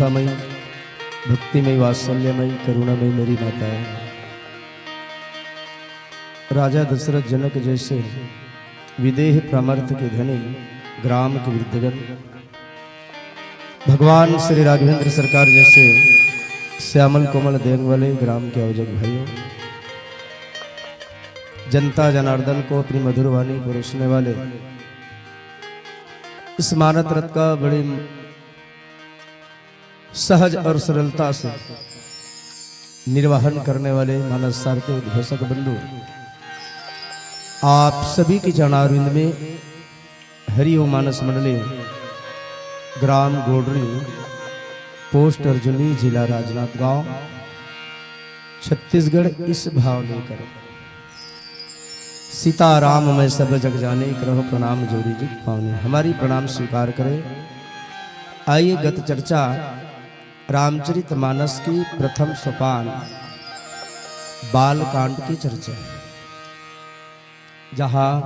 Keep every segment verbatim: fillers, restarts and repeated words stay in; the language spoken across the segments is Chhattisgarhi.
मई, भक्तिमय, वात्सल्यमय, करुणामय मेरी माता। राजा दशरथ जनक जैसे विदेह परमार्थ के धनी ग्राम के वृद्धगण, भगवान श्री राघवेंद्र सरकार जैसे श्यामल कोमल देंग वाले ग्राम के आयोजक भाइयों, जनता जनार्दन को अपनी मधुर वाणी परोसने वाले, इस मानत रथ का बड़ी सहज और सरलता से निर्वहन करने वाले मानस सारथी उद्घोषक बंधु, आप सभी के चरणारविंद में हरि ओम। मानस मंडली, ग्राम गोडरी, पोस्ट अर्जुनी, जिला राजनांदगांव, छत्तीसगढ़, इस भाव लेकर सीताराम मैं सब जग जाने, करहु प्रणाम जोरी जुग पावनी। हमारी प्रणाम स्वीकार करें। आइए, गत चर्चा रामचरित मानस की प्रथम सोपान बाल कांड की चर्चा है, जहां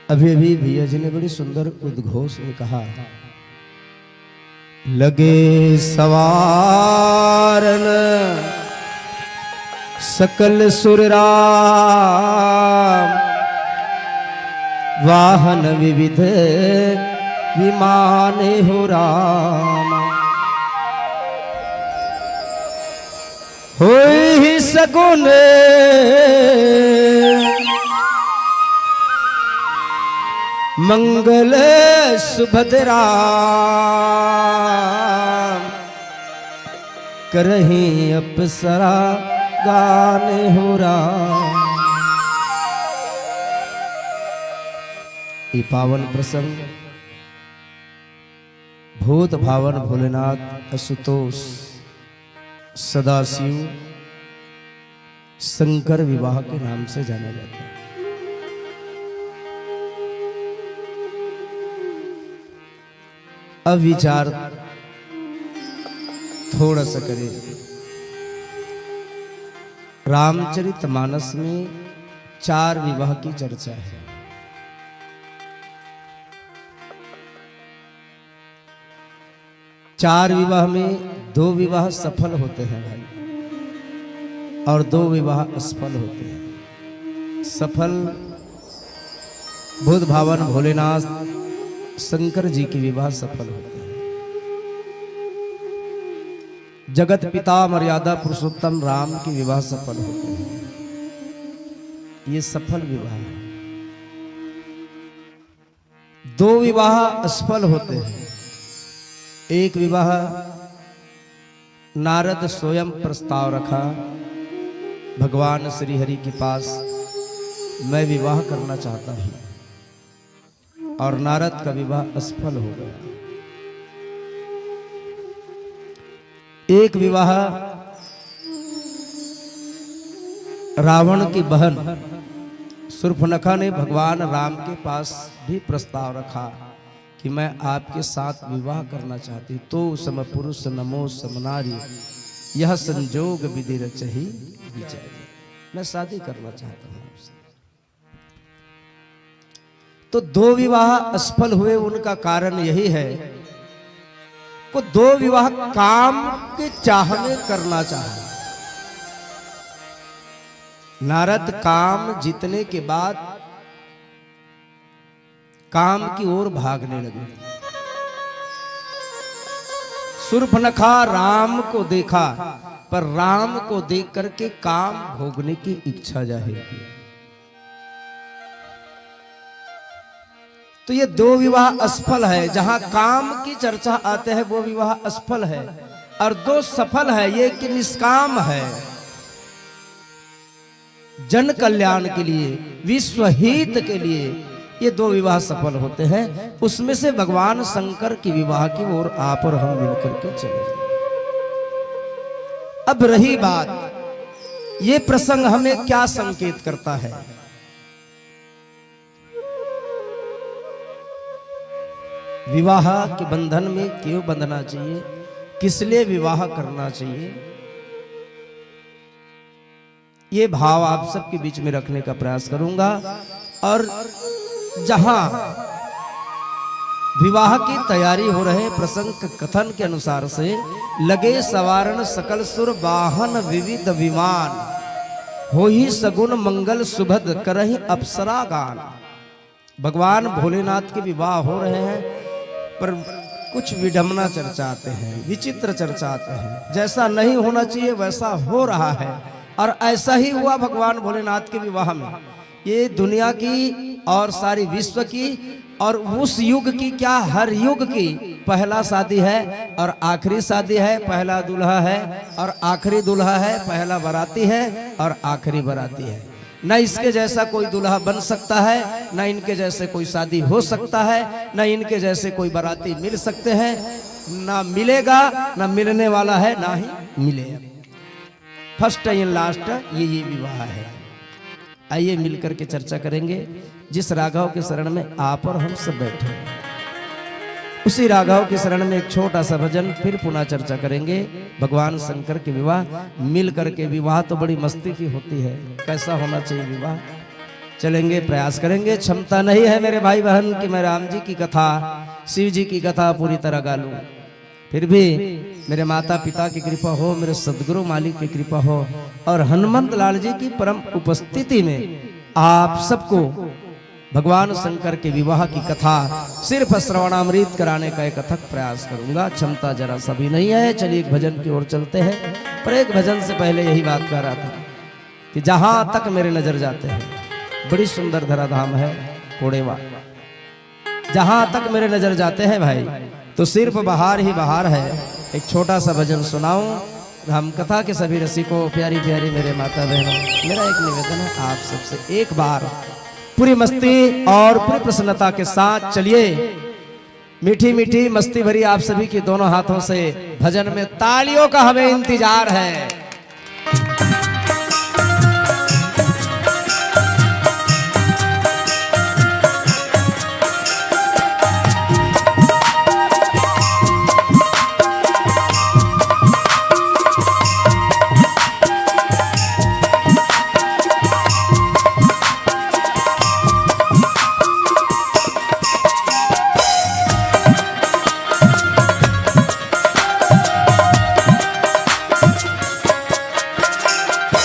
अभी अभी भैया जी ने बड़ी सुंदर उद्घोष में कहा, लगे सवारन सकल सुर राम, वाहन विविध विमान हो राम। होई सगुन मंगल सुभद्रा, करही अप्सरा गान हो राम। ये पावन प्रसंग भूत भावन भोलेनाथ, आशुतोष, सदाशिव, शंकर विवाह के नाम से जाना जाता है। अब विचार थोड़ा सा करें। रामचरित मानस में चार विवाह की चर्चा है। चार विवाह में दो विवाह सफल होते हैं भाई, और दो विवाह असफल होते हैं। सफल बुद्ध भावन भोलेनाथ शंकर जी के विवाह सफल होते हैं। जगत पिता मर्यादा पुरुषोत्तम राम के विवाह सफल होते हैं। ये सफल विवाह है। दो विवाह असफल होते हैं। एक विवाह नारद स्वयं प्रस्ताव रखा भगवान श्री हरि के पास, मैं विवाह करना चाहता हूं, और नारद का विवाह असफल हो गया। एक विवाह रावण की बहन सुर्पनखा ने भगवान राम के पास भी प्रस्ताव रखा कि मैं आपके साथ विवाह करना चाहती हूँ। तो सम पुरुष नमो सम नारी, यह संजोग विधि रचहि विचारी, मैं शादी करना चाहता हूँ आपसे। तो दो विवाह असफल हुए, उनका कारण यही है कि दो विवाह काम के चाह में करना चाहा। नारद काम जीतने के बाद काम की ओर भागने लगे। सुर्पनखा राम को देखा, पर राम को देख करके काम भोगने की इच्छा जाहिर की। तो ये दो विवाह असफल है। जहां काम की चर्चा आते हैं, वो विवाह असफल है, और दो सफल है, ये कि निष्काम है, जन कल्याण के लिए, विश्व हित के लिए ये दो विवाह सफल होते हैं। उसमें से भगवान शंकर की विवाह की ओर आप और हम मिलकर के चले। अब रही बात, ये प्रसंग हमें क्या संकेत करता है? विवाह के बंधन में क्यों बंधना चाहिए, किस लिए विवाह करना चाहिए, ये भाव आप सबके बीच में रखने का प्रयास करूंगा। और जहां विवाह की तैयारी हो रहे प्रसंग कथन के अनुसार से, लगे सवारण सकल सुर वाहन विविध विमान, होही सगुन मंगल सुभद करही अप्सरा गान। भगवान भोलेनाथ के विवाह हो रहे हैं, पर कुछ विडम्बना चर्चाते हैं, विचित्र चर्चाते हैं। जैसा नहीं होना चाहिए वैसा हो रहा है, और ऐसा ही हुआ भगवान भोलेनाथ के विवाह में। ये दुनिया की और सारी विश्व की और उस युग की क्या, हर युग की पहला शादी है और आखिरी शादी है, पहला दूल्हा है और आखिरी दूल्हा है, पहला बाराती है और आखिरी बाराती है। न इसके जैसा कोई दूल्हा बन सकता है, न इनके जैसे कोई शादी हो सकता है, न इनके जैसे कोई बाराती मिल सकते हैं, ना मिलेगा, ना मिलने वाला है, ना ही मिलेगा। फर्स्ट एंड लास्ट ये, ये विवाह है। आइए मिलकर के चर्चा करेंगे। जिस राघव के शरण में आप और हम सब बैठे हैं, उसी राघव के शरण में एक छोटा सा भजन, फिर पुनः चर्चा करेंगे। भगवान शंकर के विवाह, मिल करके विवाह तो बड़ी मस्ती की होती है। कैसा होना चाहिए विवाह, चलेंगे, प्रयास करेंगे। क्षमता नहीं है मेरे भाई बहन कि मैं राम जी की कथा, शिव जी की कथा पूरी तरह गा लूं। फिर भी मेरे माता पिता की कृपा हो, मेरे सदगुरु मालिक की कृपा हो और हनुमंत लाल जी की परम उपस्थिति में आप सबको भगवान शंकर के विवाह की कथा सिर्फ श्रवणामृत कराने का एक अथक प्रयास करूंगा। क्षमता जरा सा भी नहीं है। चलिए एक भजन की ओर चलते हैं, पर एक भजन से पहले यही बात कह रहा था कि जहां तक मेरे नजर जाते हैं, बड़ी सुंदर धराधाम है कोड़ेवा। जहां तक मेरे नजर जाते हैं भाई, तो सिर्फ बहार ही बहार है। एक छोटा सा भजन सुनाऊं राम कथा के सभी रसिकों, प्यारी प्यारी मेरे माता बहनों, मेरा एक निवेदन है आप सबसे, एक बार पूरी मस्ती और पूरी प्रसन्नता के साथ चलिए, मीठी मीठी मस्ती भरी आप सभी की दोनों हाथों से भजन में तालियों का हमें इंतजार है।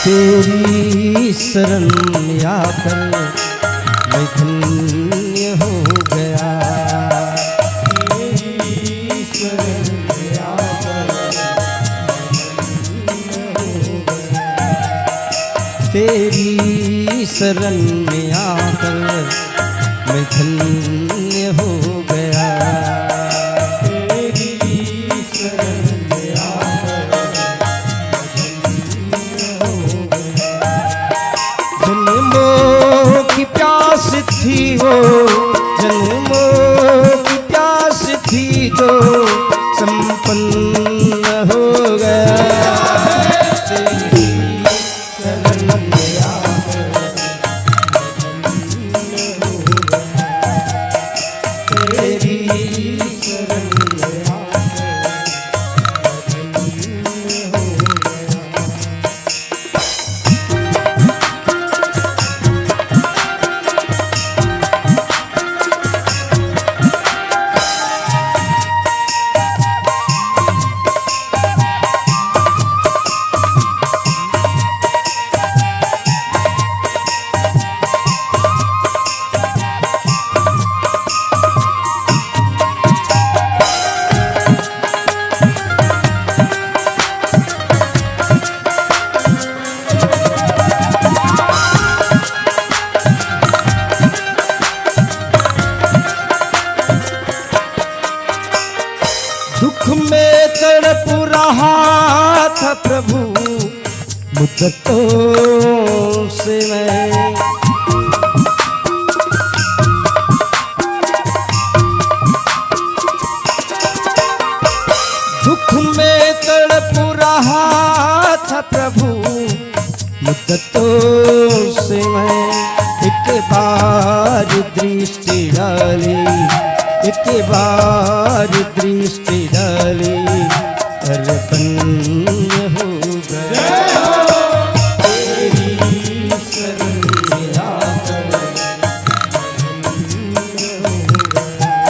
तेरी शरण आकर मैं धन्य हो गया। तेरी शरण आकर मैं धन्य हो गया। तेरी शरण में आकर मैं धन्य हो गया। तेरी शरण में आकर मैं धन्य हो गया। जन्मों की प्यास थी वो, जन्मों की प्यास थी जो संपन्न हो गया। तेरी शरण में आकर तेरी शरण में आकर दुख में तड़प रहा था प्रभु मुद्दतों से मैं। दुख में तड़प रहा था प्रभु मुद्दतों से मैं। एक बार दृष्टि डाली, एक बार दृष्टि डाली, अर्पण हो गया। तेरी शरण में आकर धन्य हो गया।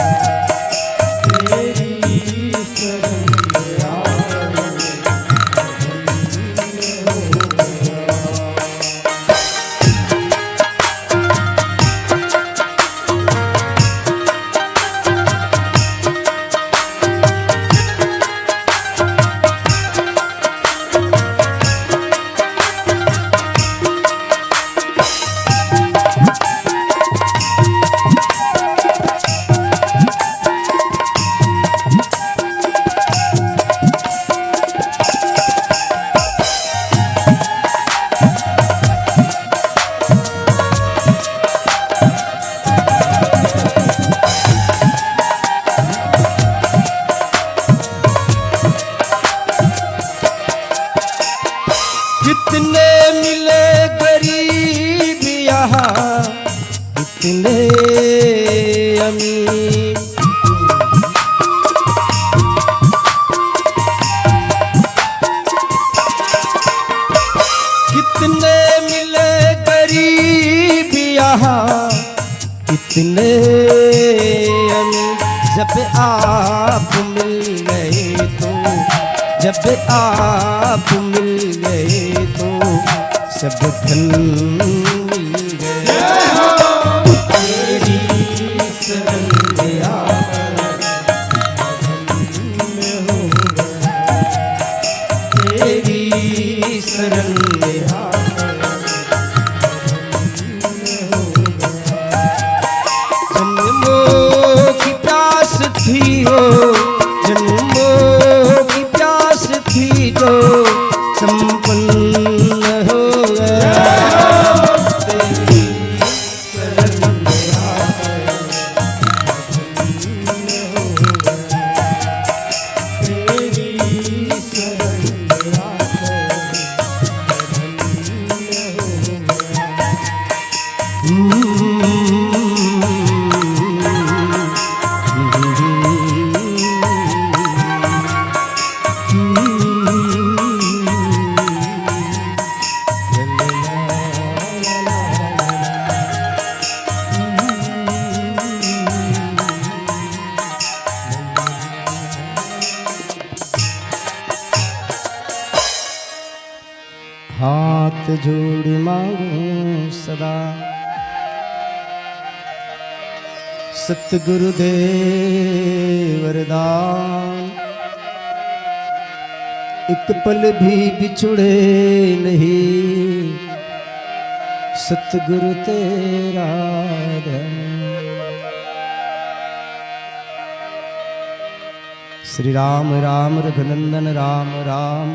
कितने अमीर, कितने मिले गरीब यहाँ, कितने अमीर। जब आप मिल गए तो, जब आप मिल गए तो, सब धन मिल गए। तेरी शरण में आकर धन्य हो गया। तेरी शरण में आकर जन्मों की प्यास थी वो, जन्मों की प्यास थी जो संपन्न हो गया। हाथ जोड़ी मांगू सदा, सतगुरुदेव वरदान, एक पल भी बिछुड़े नहीं सतगुरु तेरा ध्यान। श्री राम राम रघुनंदन राम राम,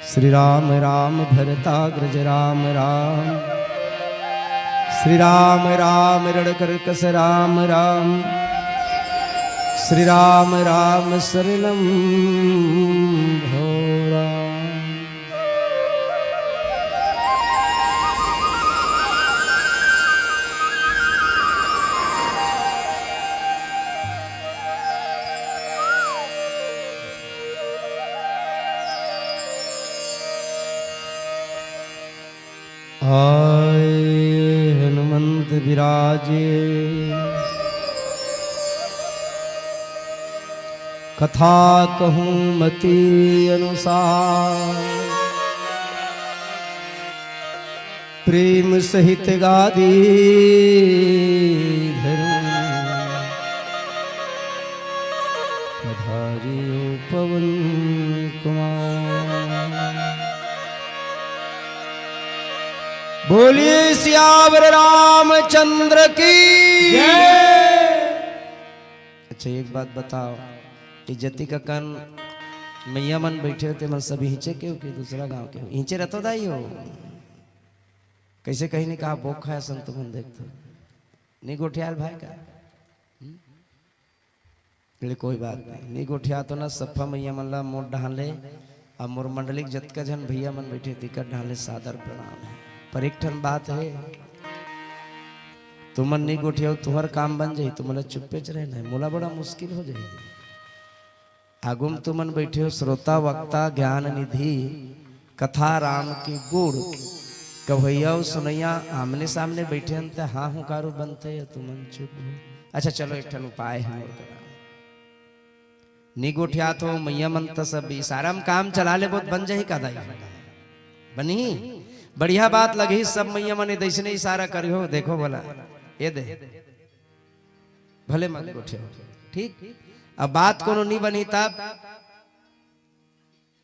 श्री राम राम भरताग्रज राम राम, श्री राम राम रणकर्कश राम राम, श्री राम राम शरणम भो राम। आए हनुमंत विराजे, कथा कहूँ मति अनुसार, प्रेम सहित गादी धरूं पधारियो पवन कुमार। बोलिए सियावर रामचंद्र की। अच्छा, एक बात बताओ, ये जतिक अकन मइया मन बइठे होते, मन सब इहिंचे के हो कि दूसरा गांव के हो? इहिंचे रतो दाई हो। कइसे कहीं नहीं कहा, बोक खाया संत मन देखत हो। नहीं गोठियाल भाई का? हम्म? ले कोई बात नहीं, नहीं गोठिया तो ना, सफा मइया मन ला मोर डहान ले, अब मोर मंडली के जतका झन भइया मन बइठे, तेकर डहान ले सादर प्रणाम हे। पर एक ठन बात हे, तुमन नहीं गोठियाओ, तुहर काम बन जाही, तुमन ला चुप्पे च रहना हे, मोला बड़ा मुश्किल हो जाही। आगू म तुमन बइठे हो, श्रोता, वक्ता, ज्ञान निधि, कथा राम के गुण, कवइया अउ सुनइया आमने सामने बइठे हन, त हाँ हुंकारू बनथे, तुमन चुप हो। अच्छा, चलो, एक ठन उपाय हे मोर करा। नी गोठियात हो, मइया मन त सब इशारा म काम चला लेबो त बन जाही का दाई? बनही? बढ़िया बात लगही, सब मइया मन ए दइसने इशारा करिहो, देखो भला, ए दे। भले मत गोठियाओ, ठीक? अब बात कोनो नी बनही तब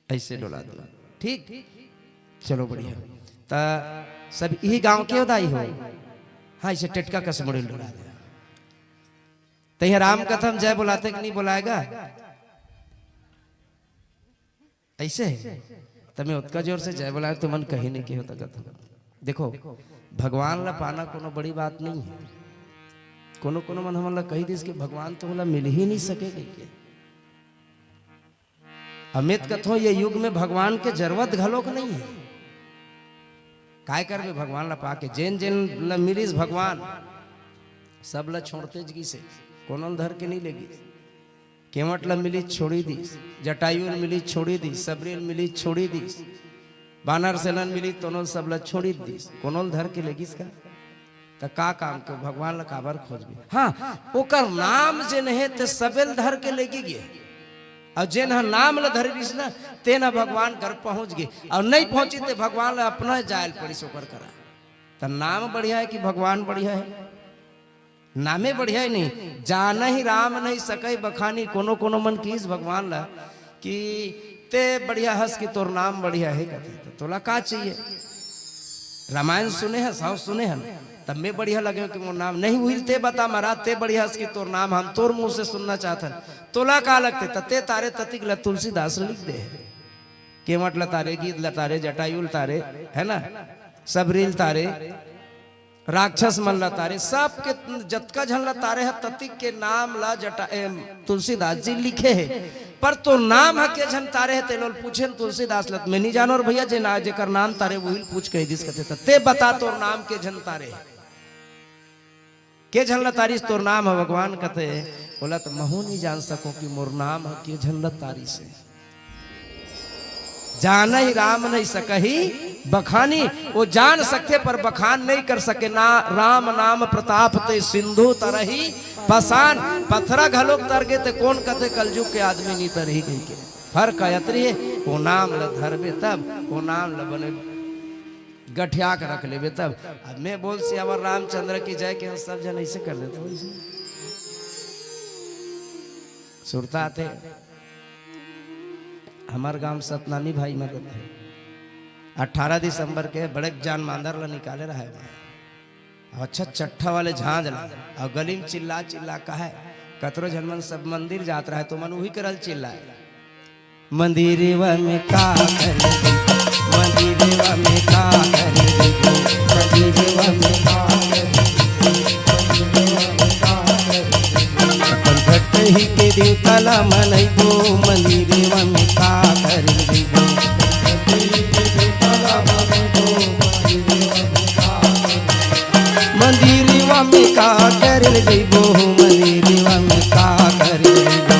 अइसे डोला दो, ठीक? चलो बढ़िया। त सब इही गांव के हो दाई हो? हाँ, अइसे टेटका कस मुड़ी ल डोला दे। तइहा राम कथा म जय बोलाथे कि नी बोलाय गा? अइसे हे, त मैं ओतका जोर से जय बोलाय, तुमन कहीं नहीं के होता कथा। देखो, भगवान ला पाना कोनो बड़ी बात नहीं हे। कोनो कोनो मन हमन ला कहि दिस कि भगवान तो ला मिल ही नहीं सके कहिके। अमित कथो, ये युग में भगवान के जरूरत घलोक नहीं हे। काय करबे भगवान ला पाके? जेन जेन ला मिलिस भगवान, सब ला छोड़तेच गिस हे, कोनो ल धर के नहीं लेगिस। केवट ला मिलिस, छोड़ी दिस, जटायु ल मिलिस, छोड़ी दिस, सबरी ल मिलिस, छोड़ी दिस, बानर सेना ल मिलिस, तोनो ल सब ला छोड़ी दिस, कोनो ल धर के लेगिस का? त का काम के भगवान ला काबर खोजबे? हाँ, ओकर नाम जेन हे ते सबे ल धर के लेगे गे, अउ जेन ह नाम ला धर दिस ना, तेन ह भगवान कर पहुंच गे, अउ नहीं पहुंची ते भगवान ला अपना जायल पड़िस ओकर करा। त नाम बढ़िया हे कि भगवान बढ़िया हे? नामे बढ़िया हे नहीं। जानहि राम नहीं सकहि बखानी। कोनो कोनो मन किस भगवान ला कि ते बढ़िया हस कि तोर नाम बढ़िया हे कथे, त तोला का चाहिए? रामायण सुने हस, हव सुने हन, तब में बढ़िया लगे कि मोर नाम नहीं हुई। ते बता महाराज, ते बढ़िया हस कि तोर नाम, हम तोर मुंह से सुनना चाहत हन। तोला का लगथे? त ते तारे ततिक ला तुलसीदास लिख दे हे। केवट ला तारे, गीध ला तारे, जटायु ला तारे, है ना, सबरी ल तारे, राक्षस मन ला तारे, सबके जतका झन ला तारे ह, ततिक के नाम ला जटा-, ए, तुलसीदास जी लिखे हे। पर तोर नाम ह के झन तारे हे, तेलो ल पूछे न तुलसीदास ला, त मैं नहीं जानों रे भैया, जे ना, जेकर नाम तारे, वही ल पूछ कहि दिस कथे। त ते बता तोर नाम के झन तारे हे? के झन ला तारिस तोर नाम ह भगवान कथे, ओला त महूं नहीं जान सकों कि मोर नाम ह के झन ला तारिस हे। जानहि राम नहीं सकहि बखानी, वो जान सकथे पर बखान नहीं कर सके। ना राम नाम प्रताप ते सिंधु तरहि पसान, पथरा घलोक तरगे ते कोन कथे कलजुग के आदमी नहीं तरही कहिके। फर्क अतरी हे, ओ नाम ल धरबे तब, ओ नाम ल बने गठिया के रख लेबे तब। अब मैं बोल सियावर रामचंद्र की जय के सब झन ऐसे कर देते हो, ऐसे। सुरता आथे। हमर गांव सतनामी भाई मर गे हे। अठारह दिसंबर के बड़े जान मांदर ला निकाले रहे। अच्छा चट्ठा वाले झांझ ला, अउ गली में चिल्ला चिल्ला कहे, कतरो झन मन सब मंदिर जात रहे, त मन उही करल चिल्लाए। मंदिरवा में का करे, मंदिरवा में का करे, मंदिरवा में का करे, मंदिरवा में का करे। अपन भटही के देवता ला मनइबो, मंदिरवा में का करे। मंदिरवा में का करे जइबो, मंदिरवा में का करे जइबो।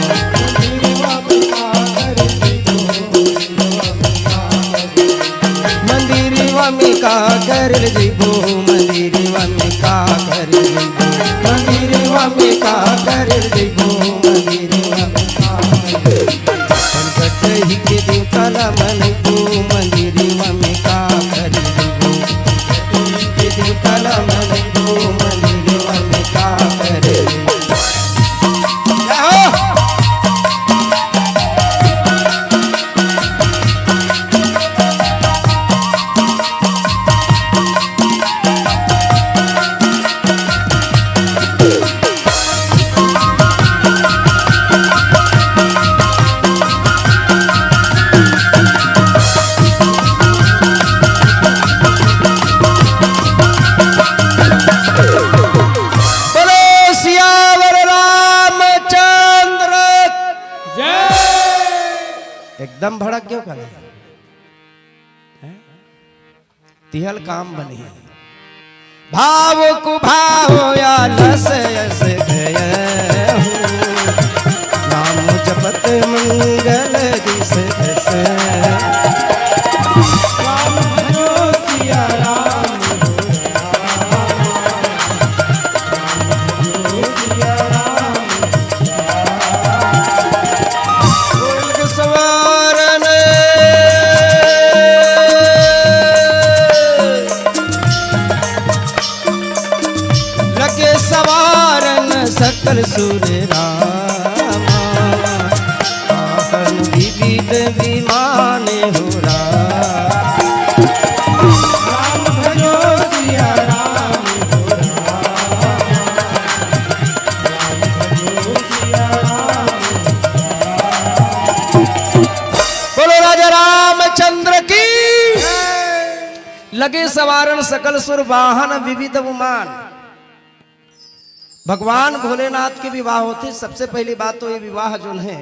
मंदिरवा में का करे जइबो, मंदिरवा में का करे जइबो, मंदिरवा में का करे जइबो, मंदिरवा में का करे जइबो। अपन भटही के देवता ला मनइबो, मंदिरवा में का करे जइबो। भटही के देवता ला मनइबो, मंदिरवा में का करे जइबो। बोलो सियावर रामचंद्र जय। एकदम भड़क क्यों करे? हैं? तिहल काम बनही। भाव कुभाव आलस अस गए हूँ, नाम जपत मंगल दिस दिस। राम भजो सिया राम, राम भजो सिया राम। बोल के सवारन लगे सवारन सकल सुर रामा, वाहन विविध विमान हो राम। राम भजो सिया राम हो राम। बोलो राजा रामचंद्र की। लगे सवारन सकल सुर वाहन विविध विमान। भगवान भोलेनाथ के विवाह होथे, सबसे पहली बात तो ये विवाह जोन हे,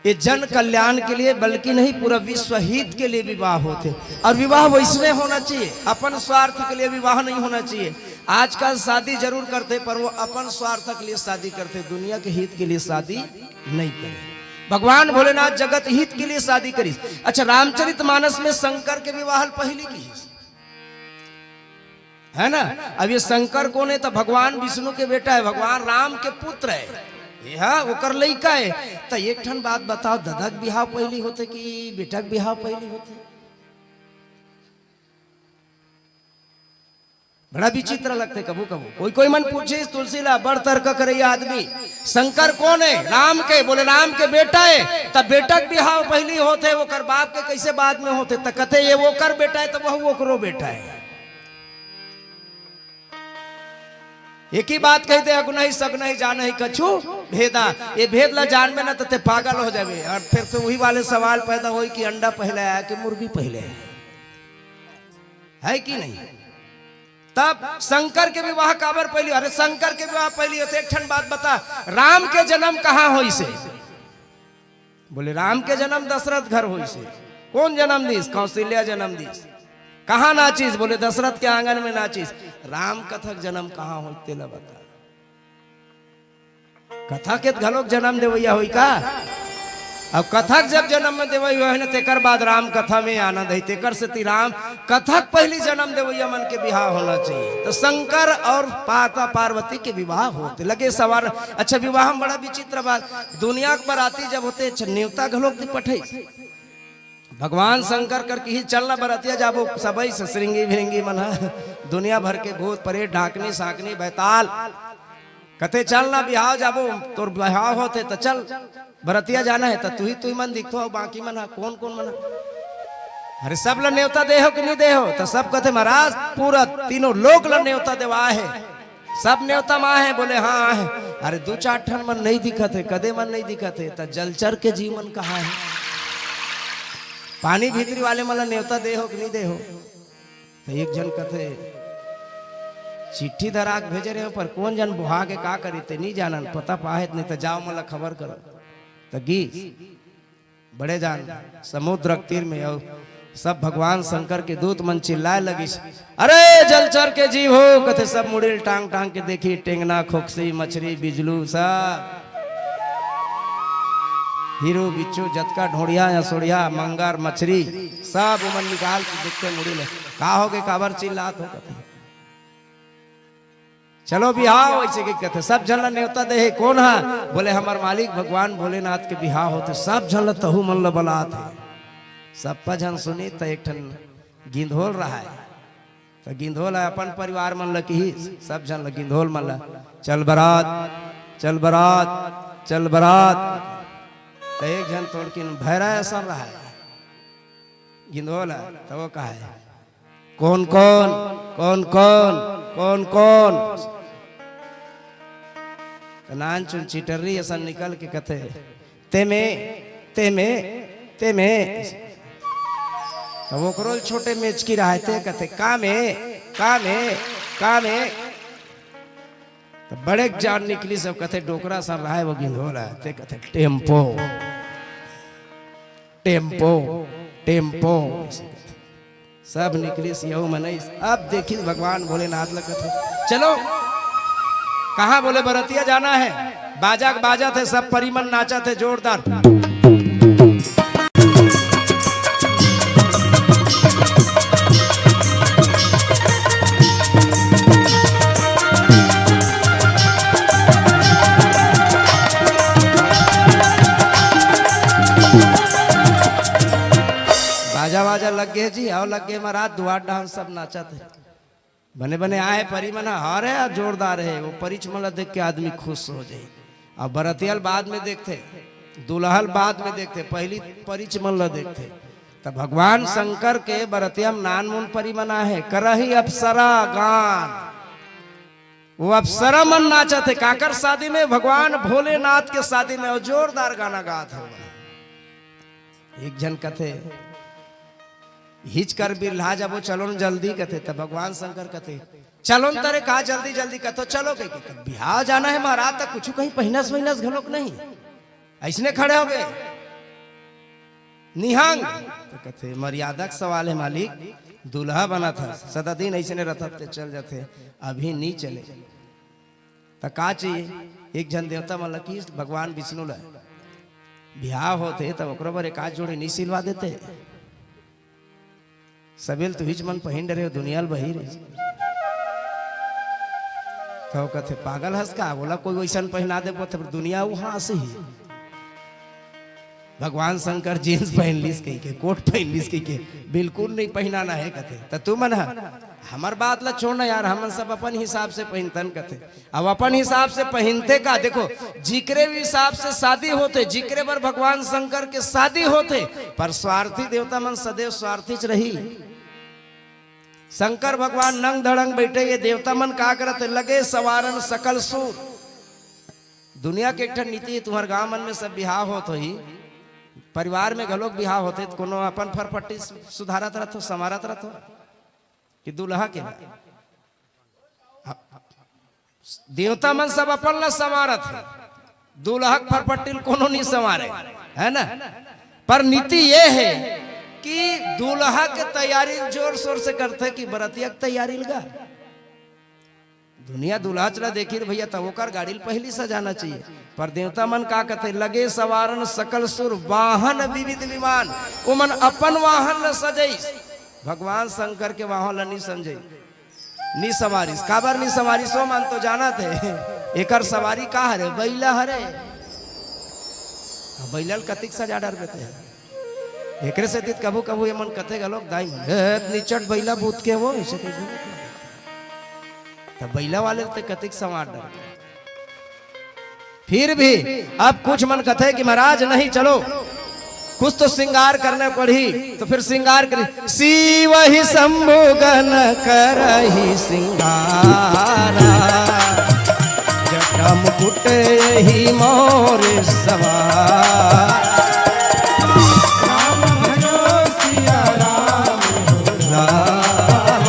ये जन कल्याण के लिए, बल्कि नहीं, पूरा विश्व हित के लिए विवाह होथे। और विवाह वैसने होना चाहिए, अपन स्वार्थ के लिए विवाह नहीं होना चाहिए। आजकल शादी जरूर करथे, पर वो अपन स्वार्थ के लिए शादी करथे, दुनिया के हित के लिए शादी नहीं करे। भगवान भोलेनाथ जगत हित के लिए शादी करिस। अच्छा, रामचरित मानस में शंकर के विवाह पहली किहिस, है ना? अब ये शंकर कोन हे? तो भगवान विष्णु के बेटा हे, भगवान राम के पुत्र हे, ये हा ओकर लइका हे। तो एक ठन बात बताओ, ददा के बिहाव पहली होथे कि बेटा के बिहाव पहली होथे? बड़ा विचित्र लगथे कभू कभू। कोई कोई मन पूछिस तुलसी ला, बड़ तर्क करइया आदमी, शंकर कोन हे? राम के। बोले, राम के बेटा हे। तब बेटा के बिहाव पहली होथे, ओकर बाप के कैसे बाद में होथे? त कथे, ये ओकर बेटा हे, तब वहू ओकरो बेटा हे। एक ही बात कहिथे, अगुनहि सगुनहि जानहि कछु भेदा। ये भेद ला जानबे ना, त ते पागल हो जाबे। और फिर तो वही वाले सवाल पैदा होई कि अंडा पहले आया कि मुर्गी पहले आया, है कि नहीं? तब शंकर के विवाह काबर पहली? अरे, शंकर के विवाह पहली होथे। एक ठन बात बता, राम के जन्म कहाँ होइसे? बोले, राम के जन्म दशरथ घर होइसे। कोन जन्म दिस? कौशल्या जन्म दिस। कहाँ नाचिस? बोले, दशरथ के आंगन में नाचिस। राम कथक जन्म कहाँ होइस, तेला बता। कथा के घलोक जन्म देवैया होई का? अब कथक जब जन्म में देवैया होई ना, तेकर बाद राम कथा में आनंद है। तेकर सेती राम कथक पहली जन्म देवैया मन के बिहाव होना चाहिए। तो शंकर और माता पार्वती के विवाह होथे, लगे सवार। अच्छा, विवाह में बड़ा विचित्र बात, दुनिया के बराती जब होथे, अच्छा, नेवता घलोक दे पठे। भगवान शंकर कर किहिस, चल ना बरतिया जाबो, सबई से श्रृंगी भृंगी मन ह, दुनिया भर के भूत प्रेत, डाकनी साकनी बैताल, कथे, चल ना बिहाव जाबो, तोर बिहाव होथे त चल, बरतिया जाना हे। त तुही तुही मन दिखथो, अउ बाकी मन ह कोन कोन मन ह? अरे, सब ल नेवता दे हो कि नहीं दे हो? त सब कथे, महाराज, पूरा तीनों लोक ल नेवता देवाय हे। सब नेवता म आहे? बोले, हाँ, आहे। अरे, दू चार ठन मन नहीं दिखत हे, कदे मन नहीं दिखत हे, त जलचर के जीव मन कहाँ हे? पानी भीतरी वाले मन ला नेवता दे हो कि नहीं दे हो? त एक झन कथे, चिट्ठी धरा के भेजे रहे हो, पर कोन जन बोहा के का करी, ते नहीं जानन, पता पाहे त नहीं, त जाओ, मोला खबर करो। त गी बड़े जान समुद्र के तीर में अउ सब भगवान शंकर के दूत मन चिल्लाए लगिस, "अरे जलचर के जीव हो!" कथे सब मुड़ी ल टांग टांग के देखी, टेंगना, खोकसी, मछरी, बिजलू, सब हीरू, बिच्छू, जतका ढोड़िया या सोड़िया, मंगर, मछरी, सब उमन निकाल के देखते मुड़ी ले, "का होगे, काबर चिल्लात हो?" कथे, चलो बिहाव, ऐसे के कथे, सब झन ला नेवता दे हे। कोन हा? बोले, हमर मालिक भगवान भोलेनाथ के बिहाव होथे, सब झन ला, तहू मन ला बलात हे। सप्पा झन सुनी त एक ठन गिंधोल रहाय, त गिंधोल ह अपन परिवार मन ला किहिस, सब झन ला, गिंधोल मन ला, चल बरात, चल बरात, चल बरात। त एक झन थोड़किन भैरा असन रहाय गिंधोल ह, त वो कहाय, कोन कोन, कोन कोन, कोन कोन? त नानचुन चिटर्री असन निकल के कथे, तेमे, तेमे, तेमे। त ओकरो छोटे मेचकी रहाय, ते कथे, कामे, कामे, कामे। त बड़े जान निकलिस, सब कथे, डोकरा सन रहाय वो गिंधोल ह, ते कथे, टेम्पो, टेम्पो, टेम्पो। सब निकलिस यहू मनई। अब देखिस भगवान भोलेनाथ ल कथे, चलो, कहाँ? बोले, बरतिया जाना हे। बाजा के बाजत हे, सब परी मन नाचत हे जोरदार। बाजा वाजा लग गे जी, अउ लग गे महाराज, दुआर डांस सब नाचत हे। बने बने आए परी मन ह, अरे जोरदार हे। वो परीच मन ल देख के आदमी खुश हो जाए। अब बरतिया ल बाद में देखथे, दूल्हा ल बाद में देखथे, पहली परीच मन ल देखथे। त भगवान शंकर के बरतिया म नानमुन परी मन आहे, करही अप्सरा गान। वो अप्सरा मन नाचत हे, काकर शादी में? भगवान भोलेनाथ के शादी में, अउ जोरदार गाना गात हे। एक झन कथे, हिच कर बिरला जाबो, चलो न जल्दी, कथे। त भगवान शंकर कथे, चलो न तरे का जल्दी जल्दी, कथो चलो कहिके। त बिहाव जाना हे महाराज, त कुछु कहीं पहिनस वहिनस घलोक नहीं, अइसने खड़े हो गए। निहंग। त कथे, "मर्यादा के सवाल हे मालिक, दूल्हा बनत हस, सदा दिन अइसने रथत ते चल जाथे, अभी नी चले।" त का चाहिए? एक झन देवता मन ल किहिस भगवान विष्णु ल, "बिहाव होथे त ओकरो बर एक आध जोड़ी नी सिलवा देते?" सबेल तुहिच मन पहिन डरे हो, दुनिया ल बहिर। त वो कथे, "पागल हस का? ओला कोई वइसन पहिना देबो त दुनिया उहाँ से ही।" भगवान शंकर जींस पहिन लिस कहिके, कोट पहिन लिस कहिके, "बिल्कुल नहीं पहिनाना हे," कथे। "त तुमन ह, हमर बात ल छोड़ ना यार, हमन सब अपन हिसाब से पहिनथन," कथे। अब अपन हिसाब से पहिनथे का? देखो, जिकरे भी हिसाब से शादी होथे, जिकरे बर भगवान शंकर के शादी होथे, पर स्वार्थी देवता मन सदैव स्वार्थीच रही। शंकर भगवान नंग धड़ंग बइठे, ये देवता मन का करत हे? लगे संवारन सकल सुर। दुनिया के एक ठन नीति, तुम्हर गांव मन में सब बिहाव होत होही, परिवार में घलोक बिहाव होथे, त कोनो अपन फरफट्टी सु-, सुधारत रथो, संवारत रथो कि दूल्हा के? देवता मन सब अपन ला संवारत हे, दूल्हा के फरफट्टी ल कोनो नी संवारे, हे ना? पर नीति ये हे कि दूल्हा के तैयारी जोर शोर से करथे कि बरतिया के तैयारी ल गा। दुनिया दूल्हा चला देखी रे भइया, त ओकर गाड़ी ल पहिली सजाना चाहिए। पर देवता मन का कथे? लगे संवारन सकल सुर, वाहन विविध विमान। ओमन अपन वाहन ल सजइस, भगवान शंकर के वाहन ल नी सजइस, नी संवारिस। काबर नी संवारिस? ओ मन तो जानत हे, एकर सवारी का हरे? बइला हरे। बइला ल कतिक सजा डरबे ते। एकरे सेती त कभू कभू एमन कथे घलोक, दाई मन, "ए, निचट बइला बूत के वो," अइसे कहिके। त बइला वाले ल ते कतिक संवार डर। फिर भी अब कुछ मन कथे कि महाराज नहीं, चलो, कुछ तो श्रृंगार करना पड़ही। तो फिर श्रृंगार करी, शिव ही शंभु गण करही श्रृंगारा, जटा मुकुट यही मोर सवार। राम भजो सिया राम हो राम,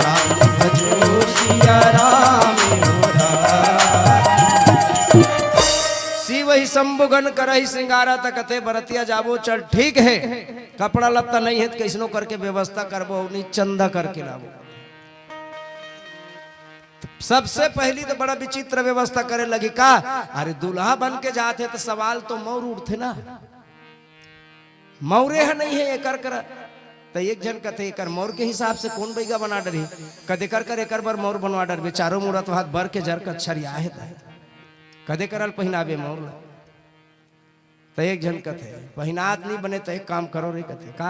राम भजो सिया राम हो राम। शिव ही शंभुगन करहि सिंगारा, त कथे बरतिया जाबो, चल ठीक हे, कपड़ा लत्ता नहीं हे त कइसनो करके व्यवस्था करबो, नहीं चंदा करके लाबो। सबसे पहली तो बड़ा विचित्र व्यवस्था करे लगी का, अरे दूल्हा बन के जात हे त सवाल तो मौर उठथे ना, मौरे ह नहीं हे एकर करा। त एक झन कथे, "एकर मौर के हिसाब से कोन बइगा बना डरही?" कदे कर कर एकर बर मौर बनवा डरबे, चारों मुड़ा तो हाथ बर के जर कर छरिया हे त कदे करल पहिनाबे मौर ल। त एक झन कथे, "पहिनात नहीं बने त एक काम करो रे," कथे, "का?"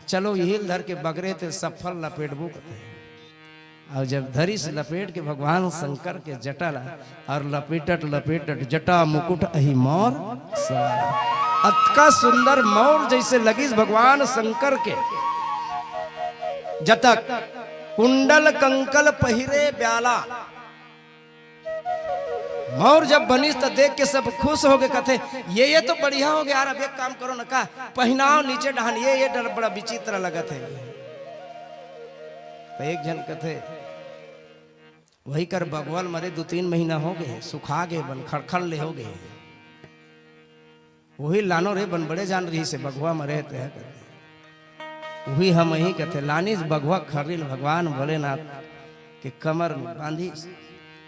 "चलो यही ल धर के बगरे ते सफल लपेटबो," कथे। अउ जब धरिस लपेट के भगवान शंकर के जटा ला, अउ लपेटत लपेटत जटा मुकुट अही मौर सवार। अतका सुंदर मौर जइसे लगिस भगवान शंकर के जटा, कुंडल कंकल पहिरे ब्याला। मौर जब बनिस त देख के सब खुश होगे, कथे, "ये, ये तो बढ़िया होगे यार, अब एक काम करो न का, पहिनाव नीचे डहान, ये, ये डर बड़ा विचित्र लगत हे।" त एक झन कथे, "वही कर बघवा ल मरे दू तीन महीना होगे, सुखा गे बन, खड़खड़ ले होगे। वही लानो रे बन, बड़े जान रहिसे बघवा मरे हे तेहा," कथे। वही हम ही कथे, लानिस बघवा खर्री ल भगवान भोलेनाथ के कमर में बांधिस,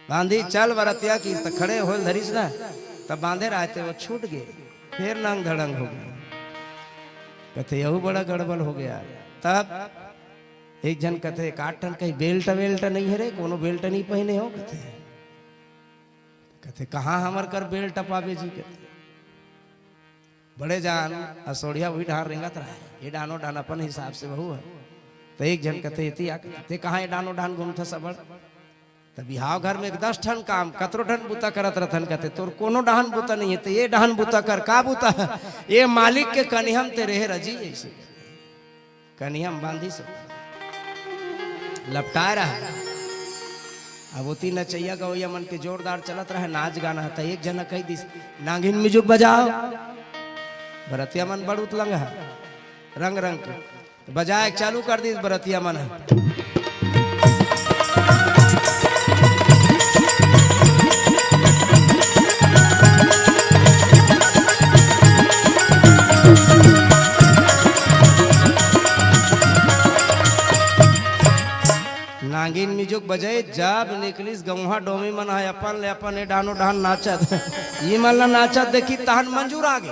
बांधिस, "चल बरतिया," किहिस त खड़े होय ल धरिस ना, त बांधे रहते वो छूट गे, फेर नंग धड़ंग होगे। कथे, "यहू बड़ा गड़बड़ होगे यार।" तब एक झन कथे, "एकाध ठन कहीं बेल्ट वेल्ट नहीं हे रे, कोनो बेल्ट नहीं पहिने हो?" कथे, कथे, "कहाँ हमर कर बेल्ट पाबे जी?" कथे, बड़े जान असोड़िया वही डहान रेंगत रहय, ये डहानो डहान अपन हिसाब से बहू हे। त एक झन कथे, "एती आ," कथे, "ते कहाँ ये डहानो डहान घूमथस अबड़?" त बिहाव घर में एक दस ठन काम, कतरो ठन बूता करत रथन, कथे, "तोर कोनो डहान बूता नहीं हे, ते ये डहान बूता कर।" "का बूता?" "ये मालिक के कनिहा म ते रेहे रजी," अइसे कनिहा म बांधिस, लपटाए रहय। अब ओती नचइया गवइया मन के जोरदार चलत रहय नाच गाना ह, त एक झन कहि दिस, "नागिन music बजाव।" बरतिया मन बड़ उतलंग ह, रंग रंग के बजाए चालू कर दिस बरतिया मन ह। बजे जब निकलिस, गौंहा डोमी मन ह अपन ले अपन ए डहान ओ डहान नाचत, ई मन ल नाचत देखिस, तहन मंजूर आ गे।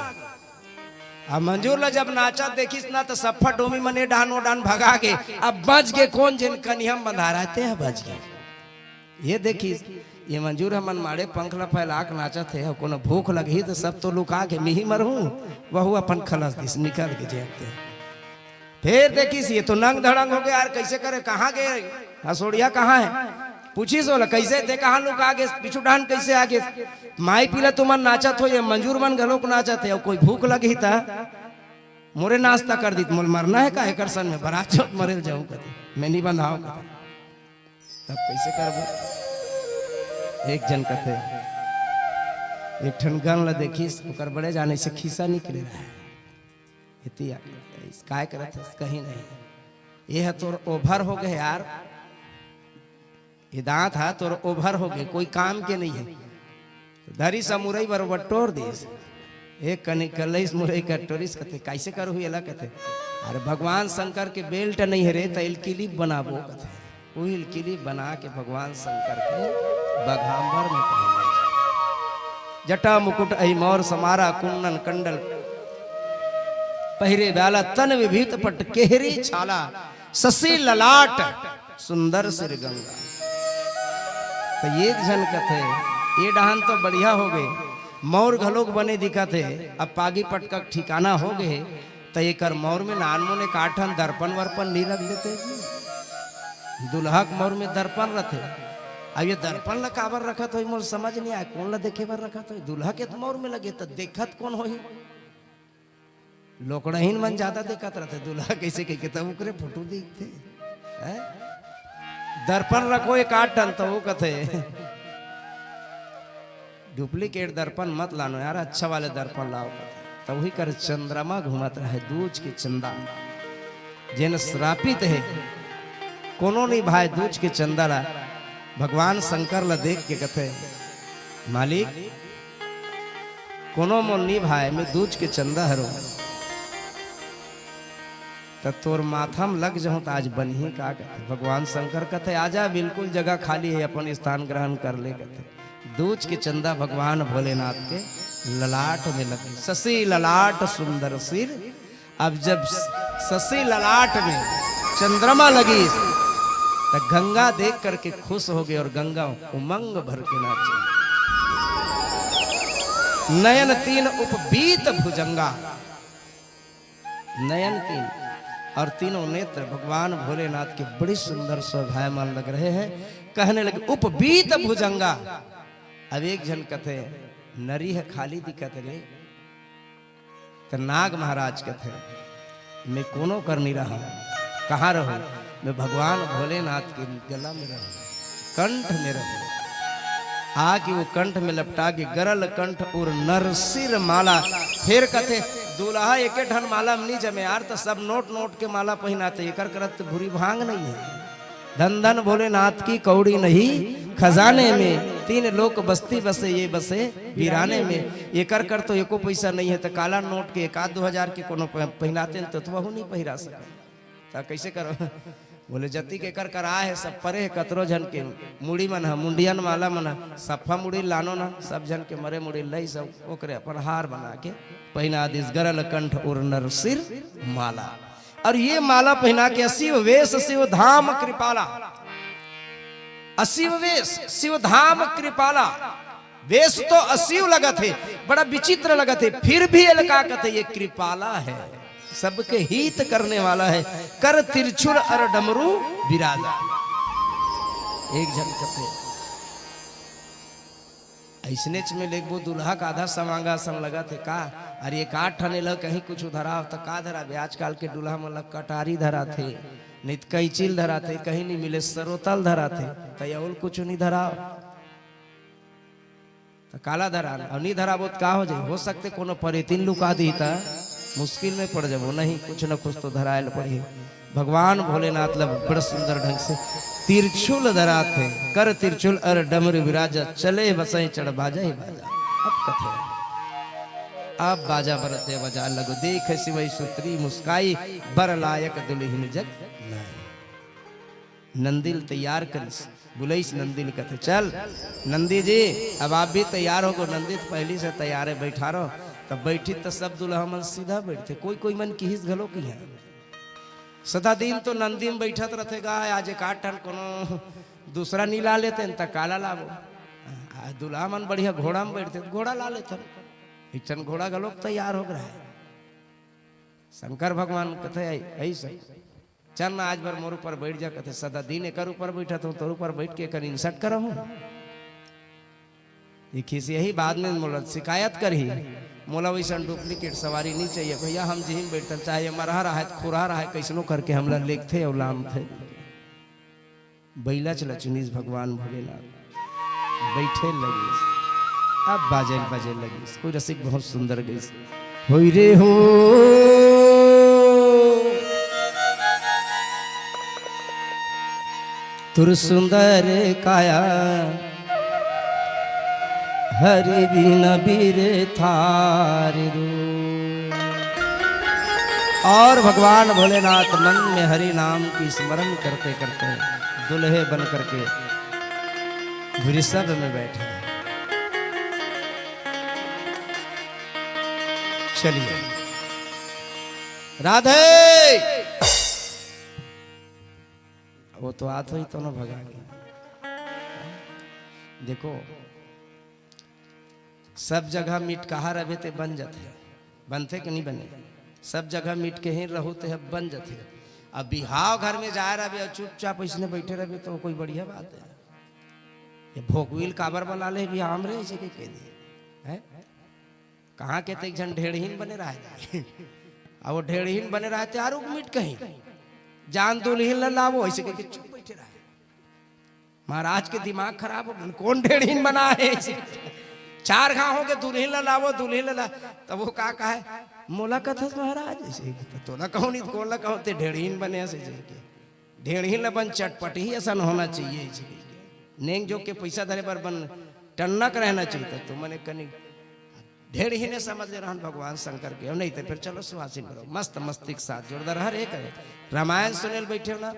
अब मंजूर ल जब नाचत देखिस ना, त सफ्फा डोमी मन ए डहान ओ डहान भगा गे। अब बच गे कोन? जेन कनिहा म बंधाय रहय, तेह बच गे। ये देखिस, ये मंजूर ह मनमाड़े पंख ल फैला के नाचत हे, अउ कोनो भूख लगही त सब तो लुका के मिही मरहूं, वहू अपन खलस दिस, निकल गे जेब ते। फेर देखिस, ये तो नंग धड़ंग हो गे यार, कइसे करे, कहाँ गे, हसोड़िया कहाँ हे? पूछिस ओला, कइसे ते कहाँ लुका गे, पीछू डहान कइसे आ गे? माई पीला तुमन नाचत हो, ये मंजूर मन घलोक नाचत हे, अउ कोई भूख लगही त मोरे नाश्ता कर दीत, मोला मरना हे का एकर संग में, बरात चौथ मरे ल जाहूं कथे, मैं नइ बंधावं कथे। तब कइसे करबो? एक झन कथे, एक ठन गन ल देखिस, ओकर बड़े जान अइसे खीसा निकले रहय। एती आ, "काय करत हस?" "कहीं नहीं।" "ये ह तोर ओभर हो गे यार, ये दांत ह तोर ओभर हो गे, कोई काम के नइ हे।" धरिस मुरई बरोबर टोर दिस। एक कनी कलईस मुरई कर टोरिस, कथे, "कइसे करहूं एला?" कथे, "अरे भगवान शंकर के बेल्ट नइ हे रे, त एल किलिप बनाबो," कथे। उहिल किलिप बना के भगवान शंकर के बघांबर में पहिरे। जटा मुकुट अहि मौर समारा, कुंडल कंडल पहिरे बाला, तन विभीत पट केहरी छाला, शशि ललाट सुंदर सिर गंगा। त एक झन कथे, "ये डहान तो बढ़िया हो गे, मौर घलोक बने दिखत हे, अब पागी पटका के ठिकाना हो गे, त एकर मौर में नानमुन एकाठन दर्पण वर्पण नइ रख देते जी? दुल्हा के मौर में दर्पण रथे, अब ये दर्पण ल काबर रखत होही, मोला समझ नइ आय, कोन ल देखे बर रखत होही? दुल्हा के मौर में लगे त देखत कोन होही?" लोकड़हीन मन जादा देखत रथे, दुल्हा कइसे कहिके, तब ओकरे फोटो देखथे। हैं? दर्पण रखो एकाठन, त वो कथे, "डुप्लीकेट दर्पण मत लानो यार, अच्छा वाले दर्पण लाओ।" त उही कर चंद्रमा घूमत रहय, दूज के चंदा, जेन श्रापित हे, कोनो नइ भाय दूज के चंदा ला। भगवान शंकर ला देख के कथे, "मालिक, कोनो मोर नइ भाय, मैं दूज के चंदा हरंव, त तोर माथा म लग जाहूं त आज बनही का?" कथे। भगवान शंकर कथे, "आजा, बिल्कुल जगह खाली हे, अपन स्थान ग्रहण कर ले," कथे। दूज के चंदा भगवान भोलेनाथ के ललाट में लगे, शशि ललाट सुंदर सिर। अब जब शशि ललाट में चंद्रमा लगिस, त गंगा देख करके खुश हो गे अउ गंगा उमंग भर के नाचे। नयन तीन उपबीत भुजंगा, नयन तीन अउ तीनों नेत्र भगवान भोलेनाथ के बड़ी सुंदर शोभायमान लग रहे हैं। कहने लगे, "उपबीत भुजंगा।" अब एक झन कथे, "नरी ह खाली दिखत रे।" त नाग महाराज कथे, "मैं कोनो कर नइ रहंव।" "कहाँ रहो?" "मैं भगवान भोलेनाथ के गला में रहंव, कंठ में रहंव।" आके वो कंठ में लपटा के गरल कंठ उर नर सिर माला। फेर कथे, "दूल्हा एके ठन माला में नइ जमे यार, त सब नोट नोट के माला पहिनाथे, एकर करत भूरी भांग नइ हे।" धन धन भोलेनाथ की कौड़ी नहीं खजाने में, तीन लोक बस्ती बसे ये बसे वीराने में। एकर कर तो एको पइसा नइ हे, त काला नोट के एक आध दो हजार के कोनो प-, पहिनाते न तो, तो वहू नइ पहिरा सके। त कइसे करो? बोले, "जतिक एकर कर आय हे, सब परे हे, कतरो झन के मुड़ी मन ह, मुंडियन माला मन ह, सफा मुड़ी लानो ना, सब झन के मरे मुड़ी लई सब, ओकरे अपन हार बना के पहिना दिस, गरल कंठ उर नर सिर माला।" अउ ये माला पहिना के असिव वेश सिव धाम कृपाला, असिव वेश सिव धाम कृपाला, वेश तो असिव लगत हे, बड़ा विचित्र लगत हे, फिर भी एला का कथे, ये कृपाला हे, सबके हित करने वाला हे, कर तिरछुल अर डमरू बिराजा। एक झन कथे, अइसनेच में लेगबो दुल्हा का आधा समांगा असन लगत हे का? अरे एकाध ठन ल कहीं कुछु धराव त का धराबे? आजकल के दुल्हा मन ल कटारी धराथे, नइ त कैंची ल धराथे, कहीं नइ मिले सरोतल धराथे, त अउ ल कुछु नइ धराव। त काला धरान, अउ नइ धराबो त का हो जाही? हो सकथे कोनो परेतिन लुका दिही त मुश्किल में पड़ जाबो। नहीं, कुछ न कुछ तो धराए ल पड़ही। भगवान भोलेनाथ ल बड़ सुंदर ढंग से तिरछुल धराथे, कर तिरछुल अर डमरू बिराजा, चले बसई चढ़ बाजा ही बाजा। अब कथे, अब बाजा बरते बजा लगो, देख सिवई सुतरी मुस्काई, बर लायक दुलहिन जग नाई। नंदी ल तैयार करिस, बुलाइस नंदी ल, कथे, "चल नंदी जी, अब आप भी तैयार हो गो।" नंदी त पहिली से तैयार हे, "बैठा रहो।" तब बैठी त सब दुल्हा मन सीधा बैठथे, कोई कोई मन किहिस घलो किहे। सदा दिन तो नंदी म बैठत रथे गा, आज एक आध ठन कोनो दूसरा नी ला लेते न, त काला लाबो। आ, दुल्हा मन बढ़िया घोड़ा म बैठथे, घोड़ा ला लेथन। एक ठन घोड़ा घलोक तैयार हो रहा है। शंकर भगवान कथे, "ऐ-, ऐसे चल ना, आज भर मोर ऊपर बैठ जा।" कथे, "सदा दिन एकर ऊपर बैठत हूँ, तोर ऊपर बैठ के एकर insult करहूँ?" ये खिसियाही, बाद में मोला शिकायत करही, "मोला वैसन duplicate सवारी नहीं चाहिए भैया, हम जिही म बैठथन, चाहे ये मरहा रहा है, खुरहा रहा है, कैसनो करके हमला लेगथे अउ लानथे।" बइला चला चुनिस भगवान भोलेनाथ, बैठे लगिस, अब बाजे बाजे लगिस, कोई रसिक बहुत सुंदर गइस। होई रे हो तुर सुंदर काया, हरि बिन बिरथा रे दूर। और भगवान भोलेनाथ मन में हरि नाम की स्मरण करते करते दुल्हे बन करके वृषभ में बैठे। चलिए, राधे। वो तो आत होई तो ना भगा के। देखो, सब जगह मिटकाहा रहे ते बन जाथे, बनथे कि नहीं बने? सब जगह मिट के ही रहू ते बन जाथे। अब बिहाव घर में जाए रहे और चुपचाप इसने बैठे रहे तो कोई बढ़िया बात है? ये भोकविल काबर बना ले बिहाव में रे, इसे के कह दे, हैं? कहाँ के ते एक झन ढेड़हीन बने रहे। अब वो ढेड़हीन बने रहे ते आरुग मिट कहीं, जान दुल्हिन ला लावो, ऐसे कह के चुप बैठे रहे। महाराज के दिमाग खराब हो गए, कौन ढेड़हीन बना है? चार घाव हो गए, दुल्हिन ला लावो, दुल्हिन ला ला-, तब वो का कहे, "मोला कथस महाराज?" ऐसे, "तो तोला कहूँ नहीं, कौन ला कहूँ, ते ढेड़हीन बने हस?" ऐसे के ढेड़हीन ला बन चटपट ही असन होना चाहिए, ऐसे के नेंग जो के पैसा धरे बर बन टन्नक रहना चाहिए। तो मैंने कनी ढेड़हीने समझ ले रहन भगवान शंकर के, नहीं तो फिर चलो सुहासिन करो, मस्त मस्ती के साथ जोरदार हर एक है। रामायण सुने ल बैठे हो ना,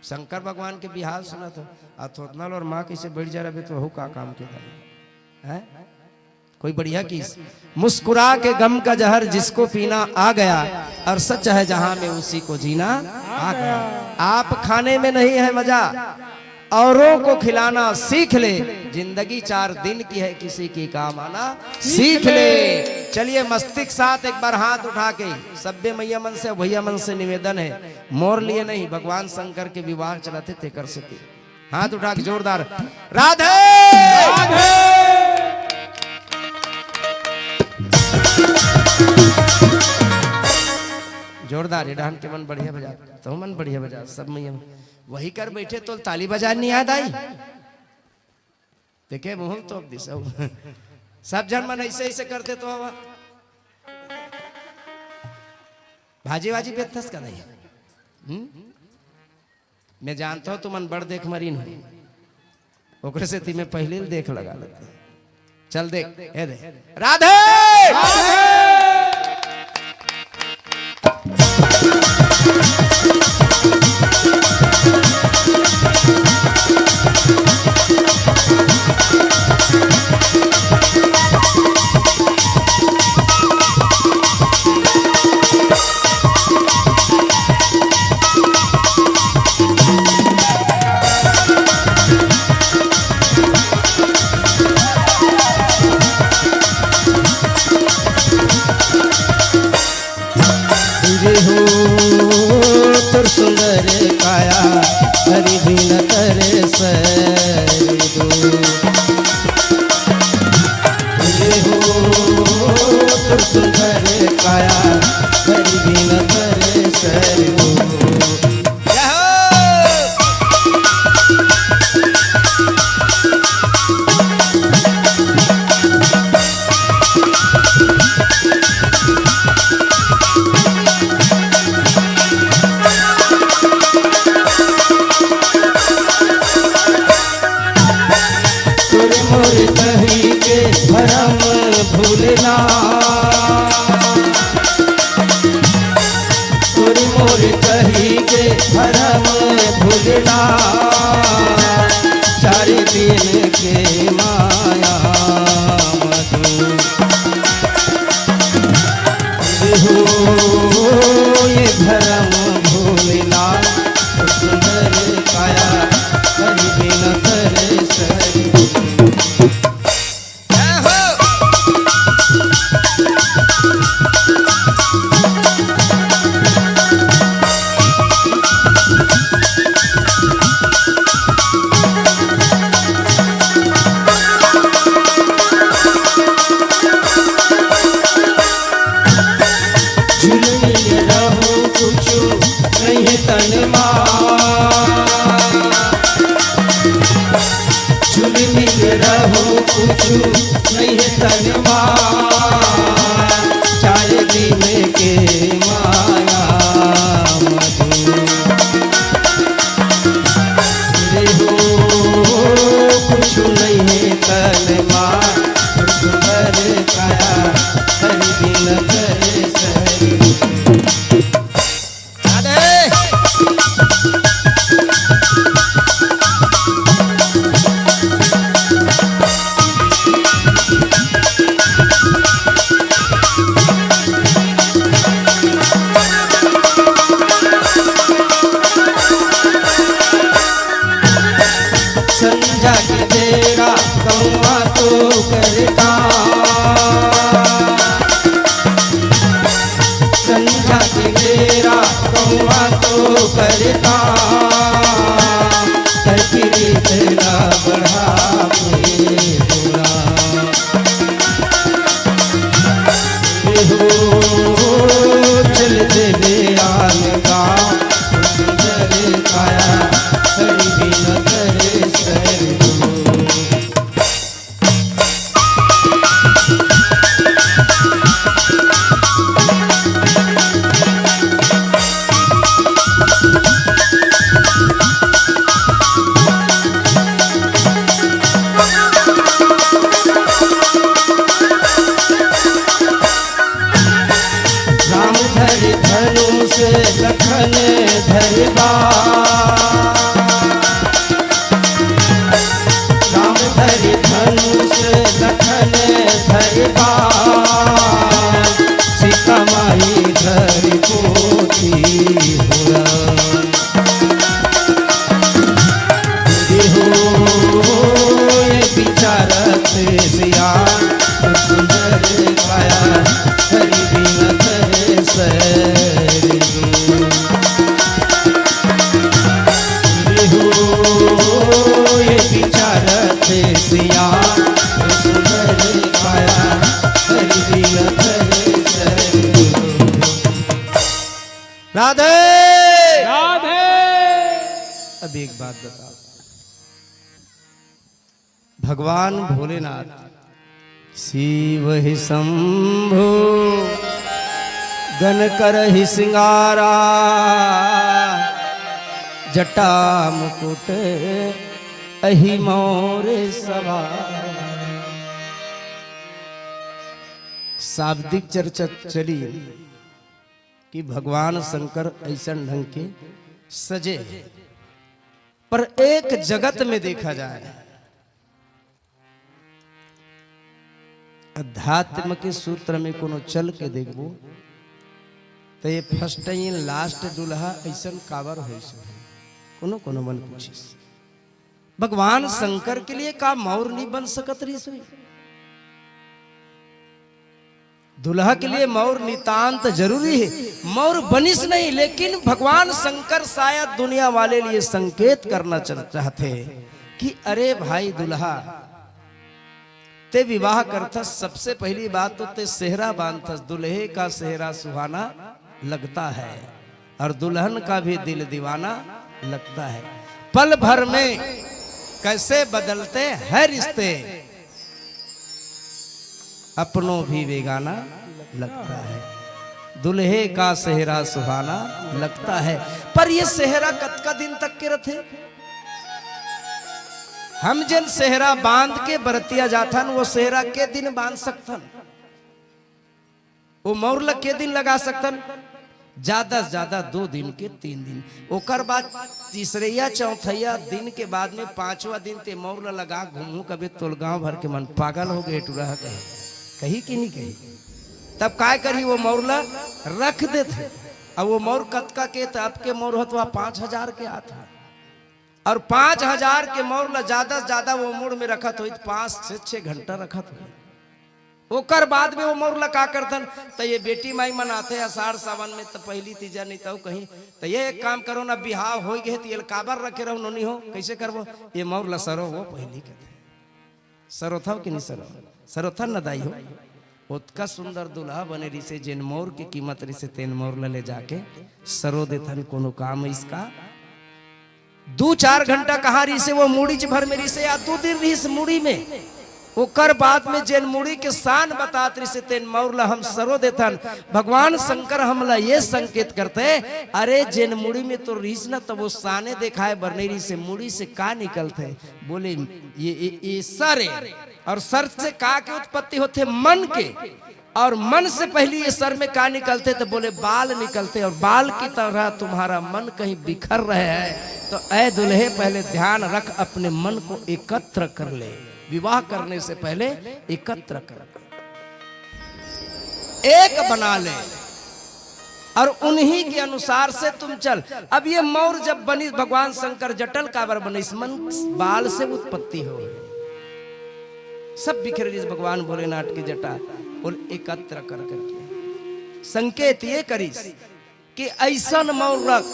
शंकर भगवान के बिहाव सुनत हो, आ थोतना लोर माँ कैसे बैठ जा रहे तो हु का काम के भाई, हैं? कोई बढ़िया किस मुस्कुरा के गम का जहर जिसको पीना आ गया, और सच है जहां में उसी को जीना आ गया। आप खाने में नहीं है मजा, औरों को खिलाना सीख ले, जिंदगी चार दिन की है, किसी की काम आना सीख ले। चलिए मस्ती के साथ एक बार हाथ उठा के सब्बे मैया मन से, भैया मन से निवेदन है, मोर लिए नहीं, भगवान शंकर के विवाह चलत हे तेकर सेती हाथ उठा के जोरदार राधे। जोरदार, ये डहन के मन बढ़िया बजा, तो मन बढ़िया बजा, सब मैया वही कर बैठे तो ताली बजा नहीं याद आई। देखे मुंह तो दिस, सब जन मन ऐसे ऐसे करते तो हवा। भाजी वाजी बेचथस का नहीं? हम्म? मैं जानता हूं तुमन बड़ देख मरीन हो, ओकरे सेती मैं पहले ही देख लगा लेते। चल देख, ए दे। राधे। रे हो तोर सुंदर काया, हरि बिन करे सर दो। रे हो तोर सुंदर काया, हरि बिन करे सर दो। जय हो। तोर मोर कही के भरम भूलना, तोर मोर होए भरम भोलेनाथ, सुंदर काया हरि बिन करे सर। जय हो। झुलमिल रहो कुछु नहीं तन मा, झुलमिल रहो कुछु नहीं तन मा, चार दिन के माया मधुर। रे हो, कुछु नहीं है तन मा, सुंदर काया हरि बिन करे सर। राधे। संझा के बेरा कौआ तो करता, संझा के बेरा कौआ तो करता, तकलीफ ना बढ़ावे बुरा। हो चल देवे आन का, सुंदर काया हरि बिन करे सर। राम धरि धनुष लखन धरि बाण, राम धरि धनुष लखन धरि बाण, सीता माई धरि पोथी पुराण। होए विचारत सिया, सुंदर काया हरि बिन करे सर। होए विचारत सिया, सुंदर काया हरि बिन करे सर। राधे। राधे। अब एक बात बताओ, भगवान भोलेनाथ शिव ही शंभु गन करहि सिंगारा, जटा मुकुट अहि मौर सवार। शाब्दिक चर्चा चली कि भगवान शंकर ऐसन ढंग के सजे हे। पर एक जगत में देखा जाए, अध्यात्म के सूत्र में कोनो चल के देखबो, तो ये first time last दुल्हा ऐसन काबर होइस हे, कोनो कोनो मन पूछिस। भगवान शंकर के लिए का मौर नहीं बन सकत रहिस होही? दुल्हा के लिए मौर नितांत जरूरी है। मौर बनिस नहीं, लेकिन भगवान शंकर शायद दुनिया वाले लिए संकेत करना चल-, चाहते हैं कि अरे भाई दुल्हा, ते विवाह करथस, सबसे पहली बात तो ते सेहरा बांधथस, दुल्हे का सेहरा सुहाना लगता है और दुल्हन का भी दिल दीवाना लगता है। पल भर में कैसे बदलते हैं रिश्ते, अपनों भी बेगाना लगता है। दुल्हे का सेहरा सुहाना लगता है। पर ये सेहरा कतका दिन तक के रथे? हम जेन सेहरा बांध के बरतिया जाथन, वो सेहरा के दिन बांध सकथन? वो मौर ल के दिन लगा सकथन? ज्यादा से ज्यादा दो दिन के, तीन दिन। ओकर बाद तीसरैया, चौथैया दिन के बाद में पांचवा दिन ते मौर ल लगा घूमू कबे, तोल गांव भर के मन पागल हो गए, टुरा कहे, कही कि नहीं कही? तब काय करही वो मौर ल? रख देथे। अब वो मौर कतका के, त अब के मौर होत वह पाँच हजार के आत हे। और पाँच हजार के मौर ला ज्यादा से ज्यादा वो मुड़ में रखत होई त पाँच से छह घंटा रखत होई। ओकर बाद में वो मौर ला का करथन? त ये बेटी माई मन आथे अषाढ़ सावन में, त पहली तीजा नहीं त कहीं, त ये एक काम करो ना, बिहाव हो गए त ये काबर रखे रहो, नोनी हो, कैसे करबो? ये मौर ला सरो, वो पहली कहते। सरोथव कि नहीं सरो? सरोथन न दाई हो। ओतका सुंदर दुल्हा बने रिसे, जेन मौर के कीमत रिसे, तेन मौर ला ले जाके सरो देथन, कोनो काम इसका। दू चार घंटा कहाँ रिसे, वो मुड़ीच भर में रिसे या दू दिन रिस मुड़ी में। ओकर बाद में जेन मुड़ी के शान बतात रिसे, तेन मौर ला हम सरो देथन। भगवान शंकर हमला ये संकेत करते, अरे जेन मुड़ी में तो रिस न, तब वो शाने देखाए बर नहीं रिसे, मुड़ी से का निकलते? बोले, ये, ये, ये सर है। और सर से का के उत्पत्ति होथे? मन के। और मन से पहली ये सर में का निकलथे? तो बोले, बाल निकलथे। और बाल की तरह तुम्हारा मन कहीं बिखर रहे हैं, तो ऐ दुल्हे, पहले ध्यान रख, अपने मन को एकत्र कर ले। विवाह करने से पहले एकत्र कर ले, एक बना ले। और उन्हीं के अनुसार से तुम चल। अब ये मौर जब बनी, भगवान शंकर जटल काबर बने? इस मन बाल से उत्पत्ति हो। सब बिखर रही भगवान भोलेनाथ की जटा, बोल एकत्र कर करके। संकेत ये करिस कि ऐसन मौर रख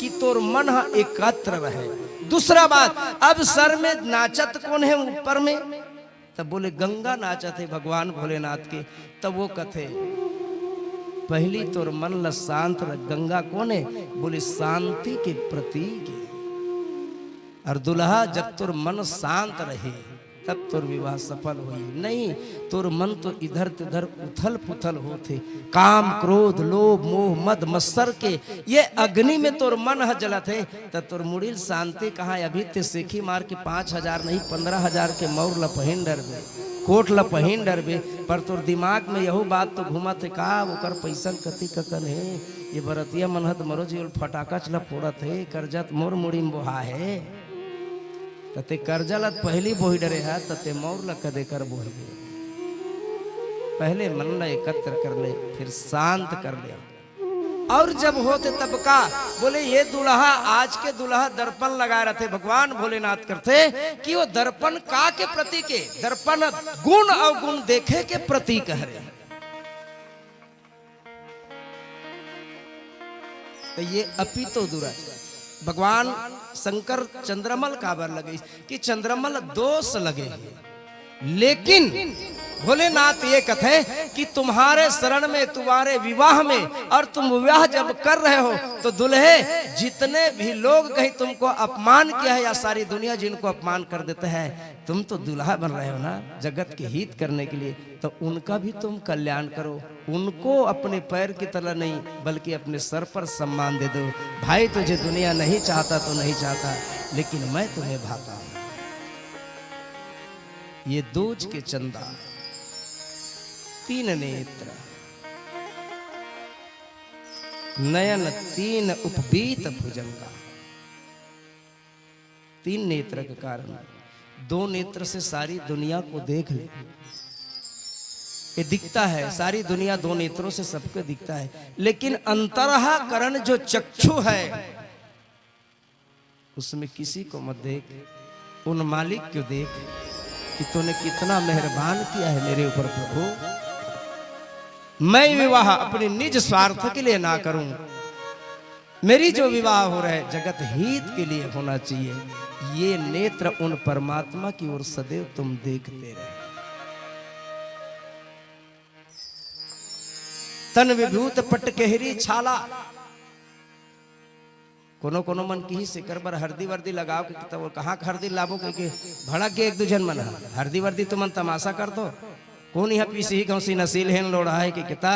कि तोर मन ह एकत्र रहे। दूसरा बात, अब सर में नाचत कौन है ऊपर में? तब बोले, गंगा नाचत हे भगवान भोलेनाथ के। तब वो कथे, पहली तोर मन ल शांत रख। गंगा कौन है? बोले, शांति के प्रतीक है। और दुल्हा, जब तोर मन शांत रहे, तब तोर विवाह सफल होई। नहीं, तोर मन तो इधर तिधर उथल पुथल होथे। काम, क्रोध, लोभ, मोह, मद, मत्सर के ये अग्नि में तोर मन ह जलत हे, त तोर मुड़ी ल शांति कहाँ? अभी ते सेखी मार के पाँच हजार नहीं, पन्द्रह हजार के मौर ल पहिन डरबे, कोट ल पहिन डरबे, पर तोर दिमाग में यहू बात तो घूमत हे का, ओकर पैसा ल कति ककन हे, ये बरतिया मन ह त मरो जीव ल फटाका ल फोड़त हे, कर्जा त मोर मुड़ी में बोहा हे। त ते कर्जा ल त पहली बोही डरे हा, त ते मौर ल कदे कर बोही? पहले मन ल एकत्र कर ले, फिर शांत कर ले। और जब होते तब का? बोले, ये दूल्हा, आज के दूल्हा दर्पण लगा रथे, भगवान भोलेनाथ करथे कि वो दर्पण का के प्रतीक हे? दर्पण गुण अवगुण देखे के प्रतीक हरे। त ये अपी तो दूरा, भगवान शंकर चंद्रमा ल काबर लगे कि चंद्रमा ल दोष लगे हे। लेकिन भोलेनाथ ये कथे कि तुम्हारे शरण में, तुम्हारे विवाह में, और तुम विवाह जब कर रहे हो तो दुल्हे, जितने भी लोग कहीं तुमको अपमान किया है या सारी दुनिया जिनको अपमान कर देते हैं, तुम तो दूल्हा बन रहे हो ना, जगत के हित करने के लिए, तो उनका भी तुम कल्याण करो। उनको अपने पैर की तरह नहीं, बल्कि अपने सर पर सम्मान दे दो। भाई, तुझे दुनिया नहीं चाहता तो नहीं चाहता, लेकिन मैं तुम्हें भाता हूं। ये दूज के चंदा, तीन नेत्र, नयन तीन उपबीत भुजंगा। तीन नेत्र के कारण, दो नेत्र से सारी दुनिया को देख ले। ये दिखता है, सारी दुनिया दो नेत्रों से सबको दिखता है, लेकिन अंतरहा करण जो चक्षु है, उसमें किसी को मत देख, उन मालिक को देख कि तूने कितना मेहरबान किया है मेरे ऊपर प्रभु। मैं विवाह अपने निज स्वार्थ के लिए ना करूं, मेरी जो विवाह हो रहा है जगत हित के लिए होना चाहिए। ये नेत्र उन परमात्मा की ओर सदैव तुम देखते रहे। तन विभूत पट केहरी छाला। कोनो कोनो मन किहिस एकर बर हरदी वर्दी लगाव के, त वो कहाँ के हरदी लाबो कहिके भड़क गे एक दू झन मन ह। हरदी वर्दी तुमन तमाशा करथो। कोन इहाँ पीसही गौसी नसील हेन लोढ़ा हे के किता?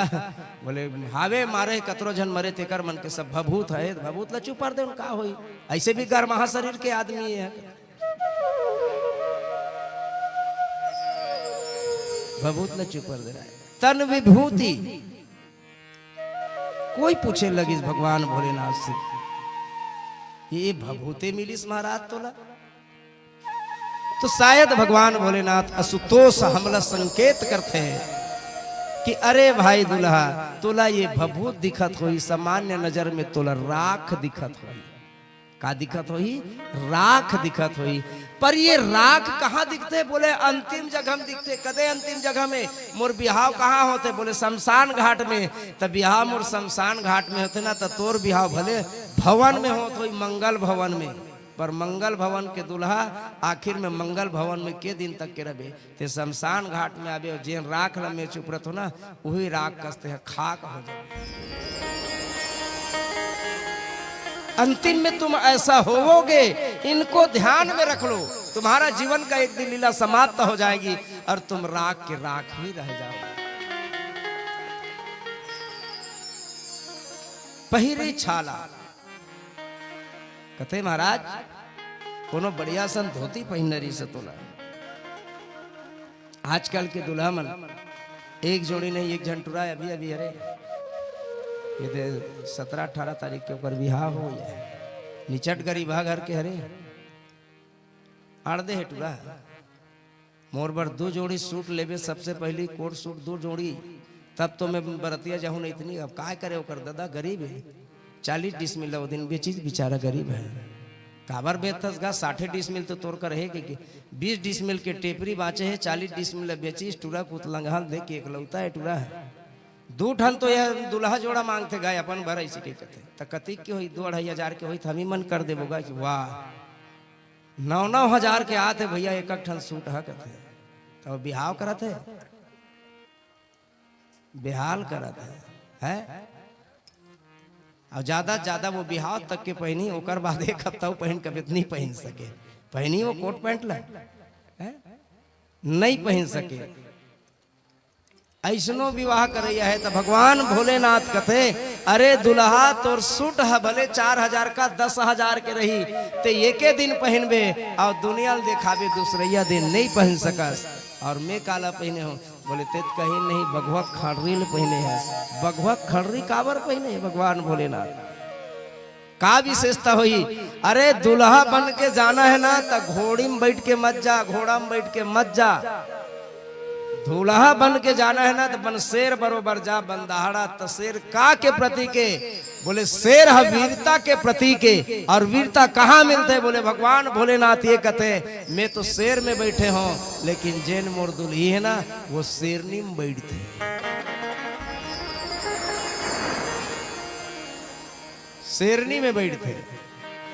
बोले, हावे मारे कतरो झन मरे तेकर मन के सब भभूत हे, भभूत ला चुपर दे, का होई? ऐसे भी गरमाहा शरीर के आदमी हे। भभूत ला चुपर दे रहा है। तन विभूति। कोई पूछे लगिस भगवान भोलेनाथ से, ये भभूते मिलिस महाराज तोला? तो शायद भगवान भोलेनाथ असुतोष हमला संकेत करथे कि अरे भाई दुल्हा, तोला ये भभूत दिखत होही, सामान्य नजर में तोला राख दिखत होही। का दिखत होही? राख दिखत होही। पर ये राख कहाँ दिखथे? बोले, अंतिम जगह में दिखथे। कदे अंतिम जगह में? मोर बिहाव कहाँ होथे? बोले, शमशान घाट में। त बिहाव मोर शमशान घाट में होथे ना, त तोर बिहाव भले भवन में होत होही, मंगल भवन में, पर मंगल भवन के दुल्हा आखिर में मंगल भवन में के दिन तक के रहिबे? ते शमशान घाट में आबे अउ जेन राख ल में चुपरत हो ना, उही राख कस ते ह खाक हो जाबे। अंतिम में तुम ऐसा होवोगे, इनको ध्यान में रख लो, तुम्हारा जीवन का एक दिन लीला समाप्त हो जाएगी और तुम राख के राख ही रह जाओगे। पहिरे छाला। कथे महाराज, कोनो बढ़िया सन धोती पहिनना रहिस तोला। आजकल के दूल्हा मन एक जोड़ी नहीं, एक झन टुरा अभी अभी हरे, ये दे सत्रह अठारह तारीख के ओकर बिहाव हो गया है। निचट गरीबा घर के हरे, आड़ दे हे टुरा। मोर बर दू जोड़ी सूट लेबे, सबसे पहली कोट सूट दू जोड़ी, तब तो मैं बरतिया जाहूं, नहीं इतनी। अब काय करे ओकर ददा, गरीब है, चालीस डिसमिल ल ओ दिन बेचिस, बेचारा गरीब है। काबर बेचथस गा? साठे डिसमिल तो तोर कर हे के, के बीस डिसमिल के टेपरी बांचे हे, चालीस डिसमिल ल बेचिस, टुरा कुतलंगहा ल दे के एकलौता है टुरा है। दू ठन तो यह दुल्हा जोड़ा मांगथे गा अपन बर, ऐसे के कथे। त कतिक के होई? दो अढ़ाई हजार के होई, त हम ही मन कर देबो गा। कि वाह, नौ नौ हजार के आत हे भैया, एक एक ठन सूट ह कथे। त बिहाव करत हे, बेहाल करत हे, हैं? अउ ज्यादा ज्यादा वो बिहाव तक के पहिनी, ओकर बाद एक हफ्ता वो पहिन के नहीं पहिन सके। पहिनी वो कोट पैंट ला, हैं? नहीं पहिन सके। ऐसनो विवाह करैया हे त भगवान भोलेनाथ कथे, "अरे दुल्हा, तोर सूट ह भले चार हजार का, दस हजार के रही, ते एके दिन पहिनबे अउ दुनिया ल देखाबे, दूसरैया दिन नहीं पहिन सकस।" अउ मैं काला पहिने हों? बोले, "ते त कहीं नहीं, बघवा खड़री ल पहिने हस।" बघवा खड़री काबर पहिने हे भगवान भोलेनाथ? का विशेषता होही? अरे, दूल्हा बन के जाना हे ना, त घोड़ी में बैठ के मत जा, घोड़ा में बैठ के मत जा। दूल्हा बन के जाना हे ना, त बन शेर बरोबर जा, बन दहाड़ा। त शेर का के प्रतीक हे? बोले, शेर ह वीरता के प्रतीक हे। अउ वीरता कहाँ मिलथे? बोले, भगवान भोलेनाथ ये कथे, "मैं तो शेर में बैठे हों, लेकिन जेन मोर दुल्ही हे ना, वो शेरनी में बैठथे।" शेरनी में बैठथे।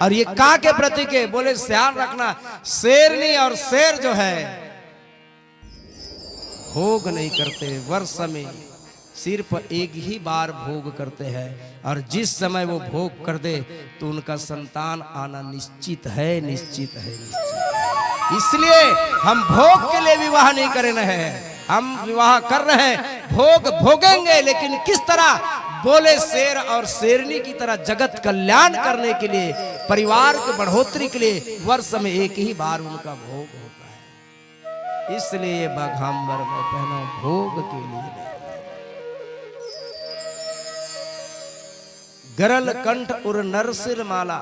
अउ ये का के प्रतीक हे? बोले, ध्यान रखना, शेरनी अउ शेर जो हे, भोग नहीं करते, वर्ष में सिर्फ एक ही बार भोग करते हैं, अउ जिस समय वो भोग कर दे, तो उनका संतान आना निश्चित है, निश्चित है, निश्चित है। इसलिए हम भोग के लिए विवाह नहीं करे रहे हैं। हम विवाह कर रहे हैं, भोग भोगेंगे, लेकिन किस तरह? बोले, शेर अउ शेरनी की तरह जगत कल्याण करने के लिए, परिवार की बढ़ोतरी के लिए वर्ष में एक ही बार उनका भोग होता है। इसलिए ये बाघांबर मैं पहना भोग के लिए नहीं। गरल कंठ उर नरसिर माला।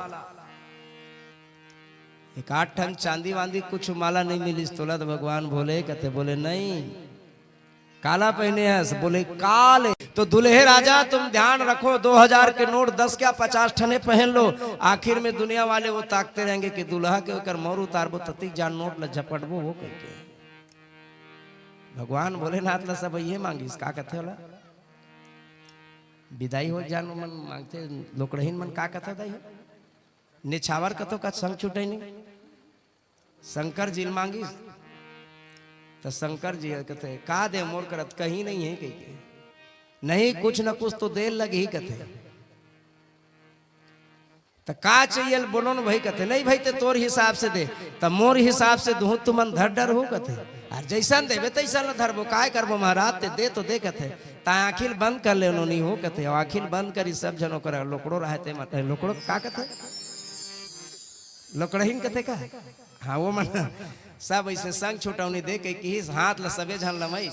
एक आध ठन चांदी वांदी कुछ माला नहीं मिलिस तोला त भगवान भोले कथे, बोले, "नहीं, काला पहिने हस?" बोले, "काल।" तो दुल्हे राजा, तुम ध्यान रखो, दो हजार के नोट दस क्या पचास ठने पहन लो, आखिर में दुनिया वाले वो ताकते रहेंगे कि दूल्हा के ओकर मौर उतारबो, ततिक जान नोट ल झपटबो वो कहिके। भगवान भोलेनाथ ला सब ये मांगिस, का कथे ओला? बिदाई हो जान मन मांगथे, लोकड़हीन मन का कथे दाई? निछावर कथो का संग छूटे नहीं। शंकर जी ल मांगिस, त शंकर जी कथे, "का दे मोर करत, कहीं नहीं है," कहिके। "नहीं, कुछ न कुछ तो दे लगही," कथे। "त का चाहिए ल बोलो न भाई," कथे। "नहीं भाई, ते तोर हिसाब से दे।" "त मोर हिसाब से दूहूं, तुमन धर डरहू," कथे। "अउ जैसन देबे तैसन ल धरबो, काय करबो महाराज, ते दे तो दे," कथे। "त आँखी ल बंद कर ले, उन्होंने हो," कथे। आँखी ल बंद करी, सब झन ओकर लोकड़ो रहे ते मत, लोकड़ो का कथे? लोकड़हीन कथे का? हाँ, वो मन सब ऐसे संग छुटौनी दे के किहिस, हाथ ल सबे झन लमइस,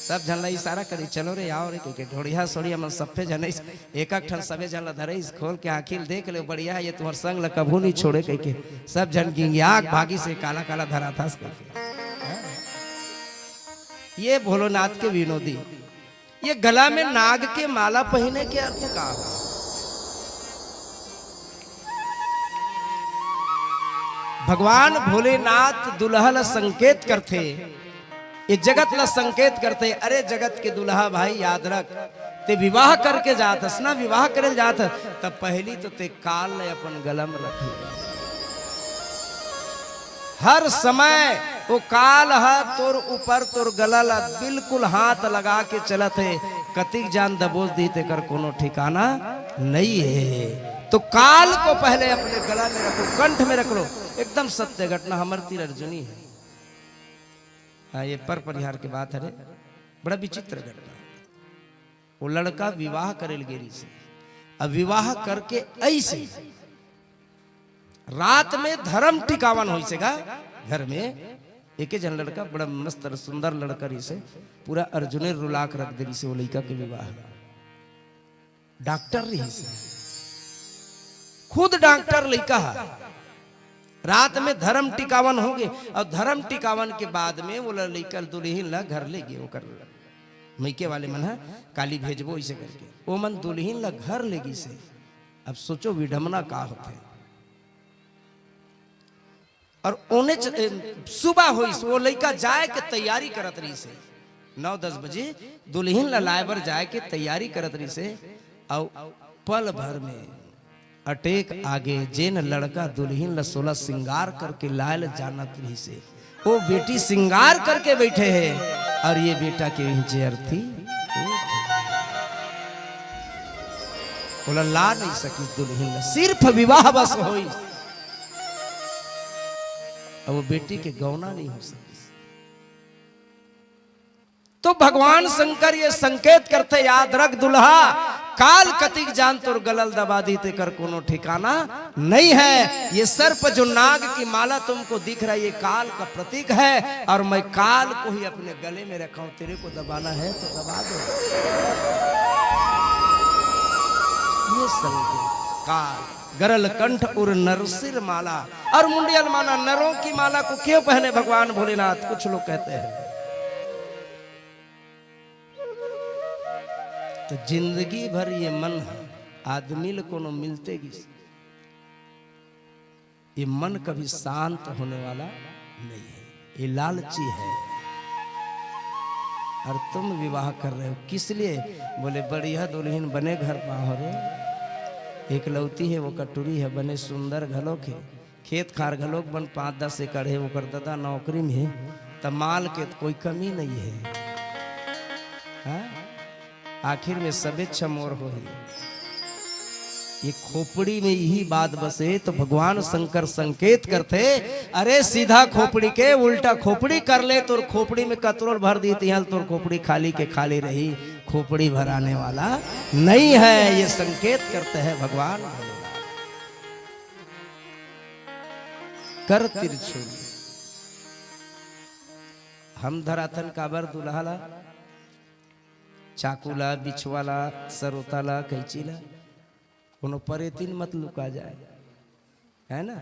सब झन ल इशारा करी, "चलो रे, आओ रे," कहिके ढोड़िया सोड़िया मन सफे झन अइस, एक एक ठन सबे झन ल धरइस, खोल के आँखी ल देख ले, "बढ़िया हे, ये तुम्हर संग ल कभू नहीं छोड़े," कहिके सब झन गिंगिया के भागिस, "ये काला काला धराथस," कहिके। ये भोलेनाथ के विनोदी। ये गला में नाग के माला पहिने के अर्थ का हो? भगवान भोलेनाथ दुल्हा ल संकेत करथे, ये जगत ल संकेत करथे। अरे जगत के दुल्हा भाई, याद रख, ते विवाह करके जात हस ना, विवाह करे ल जात हस, त पहली तो ते काल ल अपन गला में रख ले। हर समय वो काल ह तोर ऊपर, तोर गला ल बिल्कुल हाथ लगा के चलत हे। कतिक जान दबोच दी, तेकर कोनो ठिकाना नइ हे। तो काल को पहले अपने गला में रखो, कंठ में रख लो। एकदम सत्य घटना हमर तीर अर्जुनी हे। हाँ, ये पर परिहार के बात हरे, बड़ा विचित्र घटना। वो लड़का विवाह करे ल गे रहिसे। अब विवाह करके अइसे रात में धर्म टिकावन होइसे गा घर में। एके झन लड़का, बड़ा मस्त सुंदर लड़का रहिसे, पूरा अर्जुने रुला के रख दे रहिसे वो लइका के विवाह। डॉक्टर रहिसे, खुद डॉक्टर लइका ह। रात में धर्म टिकावन होगे, अउ धर्म टिकावन के बाद में वो लइका दुल्हिन ला घर ले गे, ओकर मइके वाले मन ह काली भेजबो अइसे करके, ओ मन दुल्हिन ला घर ले गिसे। अब सोचो विडम्बना का होथे। अउ ओने च-, ए, सुबह होइस, वो लइका जाए के तैयारी करत रहिसे। नौ दस बजे दुल्हिन ला लाए बर जाए के तैयारी करत रहिसे, अउ पल भर में अटेक आगे, जेन लड़का दुल्हिन ला सोलह सिंगार करके लाए ल जानत रहिसे, वो बेटी सिंगार करके बैठे हे, अउ ये बेटा के इहिंचे अर्थी, ओला ला नइ सकिस दुल्हिन ला, सिर्फ विवाह बस होइस, अउ वो बेटी के गौना नइ हो सकिस। तो भगवान शंकर ये संकेत करथे, याद रख दुल्हा, काल कतिक जान तोर गला ल दबा दी, तेकर कोनो ठिकाना नइ हे। ये सर्प जो नाग की माला तुमको दिख रहा है, ये काल का प्रतीक है, अउ मैं काल को ही अपने गले में रखा हूं, तेरे को दबाना है तो दबा दे। ये संकेत काल। गरल कंठ उर नर सिर माला। अउ मुंडियल माना, नरों की माला को क्यों पहने भगवान भोलेनाथ, कुछ लोग कहते हैं। तो जिंदगी भर ये मन ह आदमी ल कोनो मिलते गिस, ये मन कभी शांत होने वाला नहीं है, ये लालची है। अउ तुम विवाह कर रहे हो किस लिए? बोले, बढ़िया दुल्हिन बने घर पाहो रे, एकलौती हे, वो कटुरी हे, बने सुंदर घलोक हे, खेत खार घलोक बन पाँच दस एकड़ हे, ओकर ददा नौकरी में हे, त माल के त कोई कमी नइ हे। हाँ? आखिर में सबेच मोर होही। ये खोपड़ी में इही बात बसे, तो भगवान शंकर संकेत करथे, अरे सीधा खोपड़ी के उल्टा खोपड़ी कर ले, तोर खोपड़ी में कतरोल भर दी, तिहल तोर खोपड़ी खाली के खाली रही, खोपड़ी भराने वाला नइ हे। ये संकेत करथे भगवान। कर तिरछुल। हम धराथन काबर दुल्हा ला, चाकू ला, बिछवा ला, सरोता ला, कैंची ला, कोनो परेतिन मत लुका जाए, है ना?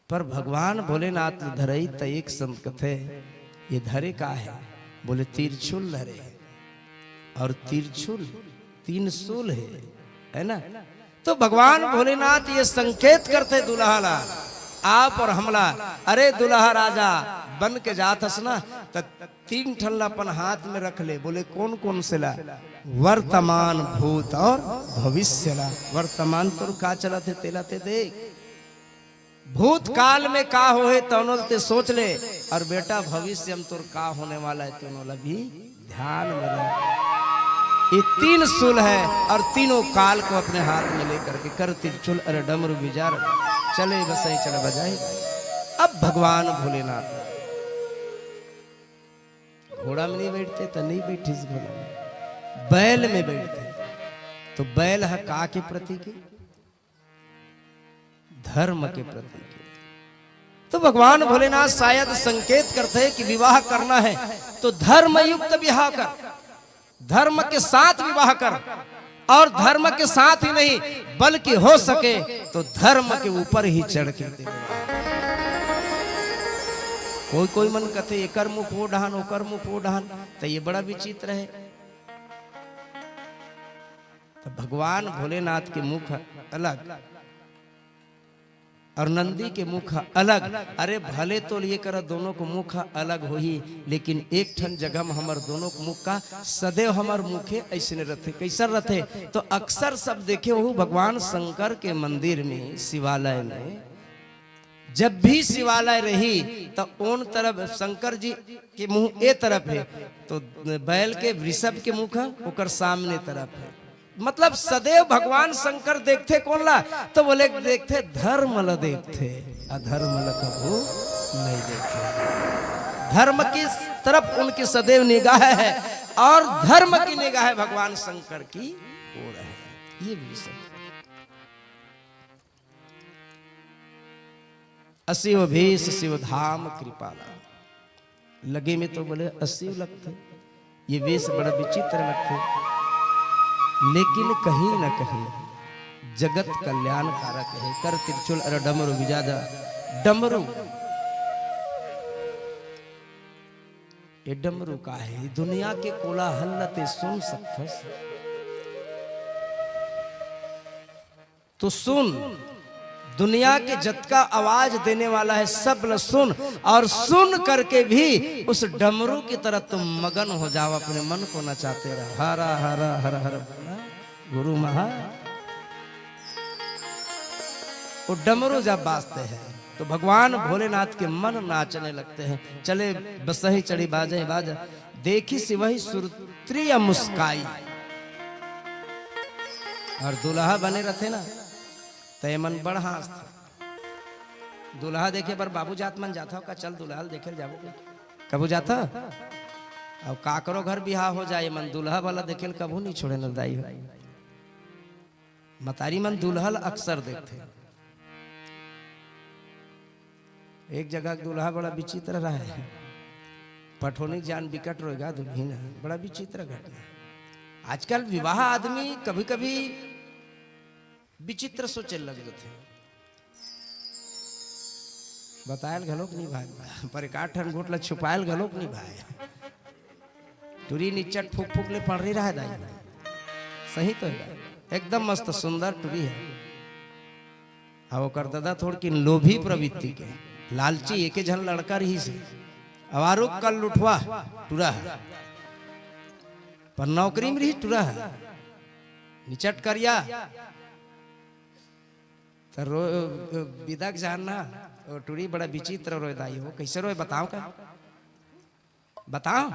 पर भगवान भोलेनाथ ल धरई त एक संत कथे, ये धरे का हे? बोले, तिरछुल धरे हे। अउ तिरछुल तीन सूल हे, है ना? तो भगवान भोलेनाथ ये संकेत करथे दुल्हा ला, आप अउ हमला, अरे दुल्हा राजा बन के जात हस ना, त तीन ठन ला अपन हाथ में रख ले। बोले, कौन कौन से ला? वर्तमान, भूत अउ भविष्य ला। वर्तमान तोर का चलत हे, तेला ते देख। भूतकाल में का होहे, तौनो ल ते सोच ले, अउ बेटा, भविष्य में तोर का होने वाला हे, तौनो ला भी ध्यान में रख। ये तीन सूल हे अउ तीनों काल को अपने हाथ में लेकर के कर तिरछुल अरे डमरू बिजार चले बसई चल बजाई। अब भगवान भोलेनाथ घोड़ा में नइ बैठते त नइ बैठिस घोड़ा में, बैल में बैठते। तो बैल ह का के प्रतीक हे? धर्म के प्रतीक हे। तो भगवान भोलेनाथ शायद संकेत करथे कि विवाह करना हे तो धर्म युक्त विवाह कर, धर्म के साथ विवाह कर, अउ धर्म के साथ ही नहीं बल्कि हो सके तो धर्म के ऊपर ही चढ़ के विवाह। कोई कोई मन कथे एकर मुख ओ डहन, ओकर मुख ओ डहन, त ये बड़ा विचित्र हे। तो भगवान भोलेनाथ के मुख अलग और नंदी के मुख अलग। अरे भले तो ये कर दोनों को मुख अलग होही, लेकिन एक ठन जगह में हमर दोनों के मुख का सदैव हमर मुखे ऐसने रथे। कैसन रथे? तो अक्सर सब देखे हो भगवान शंकर के मंदिर में, शिवालय में, जब भी शिवालय रही तो ओन तरफ शंकर जी के मुंह ए तरफ है, तो बैल के, वृषभ के मुख ओकर सामने तरफ है। मतलब सदैव भगवान शंकर देखथे कोन ला? तो बोले देखथे धर्म ला देखथे, अधर्म ला कभू नहीं देखे। धर्म की तरफ उनकी सदैव निगाह है और धर्म की निगाह भगवान शंकर की ओर है। ये भी सत्य। असिव भेष सिव धाम कृपाला। लगे में तो बोले असिव लगथे, ये वेश बड़ा विचित्र लगथे, लेकिन कहीं न कहीं जगत कल्याण कारक है। कर त्रिशूल अर डमरू बिजादा, डमरू, ये डमरू का है? दुनिया के कोलाहल ल ते सुन सकथस। तो सुन, दुनिया के जतका आवाज देने वाला है, सब ल सुन, और सुन करके भी उस डमरू की तरह तुम मगन हो जाओ, अपने मन को नचाते रहो। हरा हरा हर हर बोला, गुरु महा। वो डमरू जब बाजते हैं तो भगवान भोलेनाथ के मन नाचने लगते हैं। चले बसही चढ़ी बाजे बाजा, देखी सिवही सुरत्रिया मुस्काई। और दुल्हा बने रहते ना, तो ये मन बड़ हाँसथे। दुल्हा देखे बर बाबू जात मन जाता हो का? चल दुल्हा ल देखे ल जाबो। कभू जाता? अब काकरो घर बिहाव हो जाए, मन दुल्हा वाला देखे ल कभू नहीं छोड़े न दाई हो। मतारी मन दुल्हा ल अक्सर देखथे। एक जगह के दुल्हा बड़ा विचित्र रहे, पठोनी जान बिकट रोएगा दुल्हिन ह, बड़ा विचित्र घटना। आजकल विवाह आदमी कभी-कभी विचित्र सोचे लग जाथे। बतायल घलोक नहीं भाई, पर एक आध ठन गोठ ला छुपायल घलोक नहीं भाई। टुरी निच्चट फूक फूक ले पड़री रहे दाई। सही तो है, एकदम मस्त सुंदर टुरी है। अब ओकर ददा थोड़किन लोभी प्रवृत्ति के, लालची, एके झन लड़का रहिस हे। अब आरुग कल लुठवा टुरा है, पर नौकरी में रहिस टुरा है, निचट करिया। त रो-, बिदा के जान ना, वो टुरी बड़ा विचित्र रोए दाई हो, कैसे रोए बताओ का? बताओ।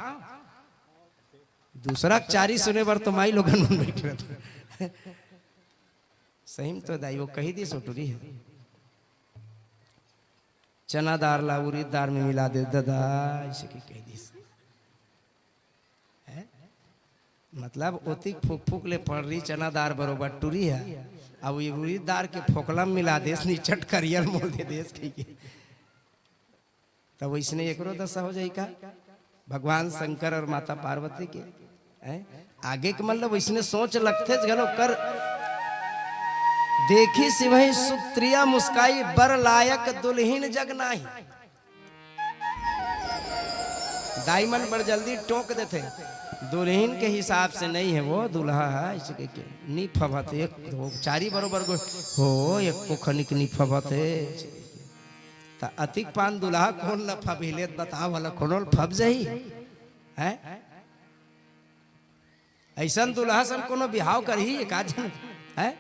दूसरा के चारी सुने बर तो माई लोगन मन बैठ रहत। सही में तो दाई वो कही दिस वो टुरी है, चना दार ला उरीद दार में मिला दे ददा, ऐसे की कही दिस। हैं? मतलब ओतिक फूक फूक ले पड़री चना दार बरोबर टुरी है, अब ये उरीद दार के फोकला में मिला देस, निचट करियर मोल दे देस, ठीक है। तब वैसने एकरो दशा हो जाई का? भगवान शंकर और माता पार्वती के, हैं? आगे के मतलब वैसने सोच लगथे घलो कर। देखी सिवही सुत्रिया मुस्काई, बर लायक दुल्हिन जग नाही। दाई मन बड़ जल्दी टोक देथे, दुल्हिन के हिसाब से नहीं है वो, दूल्हा है, ऐसे कह के। नी फबत, एक वो चारी बरोबर गो-, हो, एक को खनिक नी फबत है। त अतिक पान दुल्हा कोन ल फबही ले बताओ वाला, कोनो ल फब जाही? हैं? ऐसन दुल्हा सन कोनो बिहाव करही एक आध झन? हैं?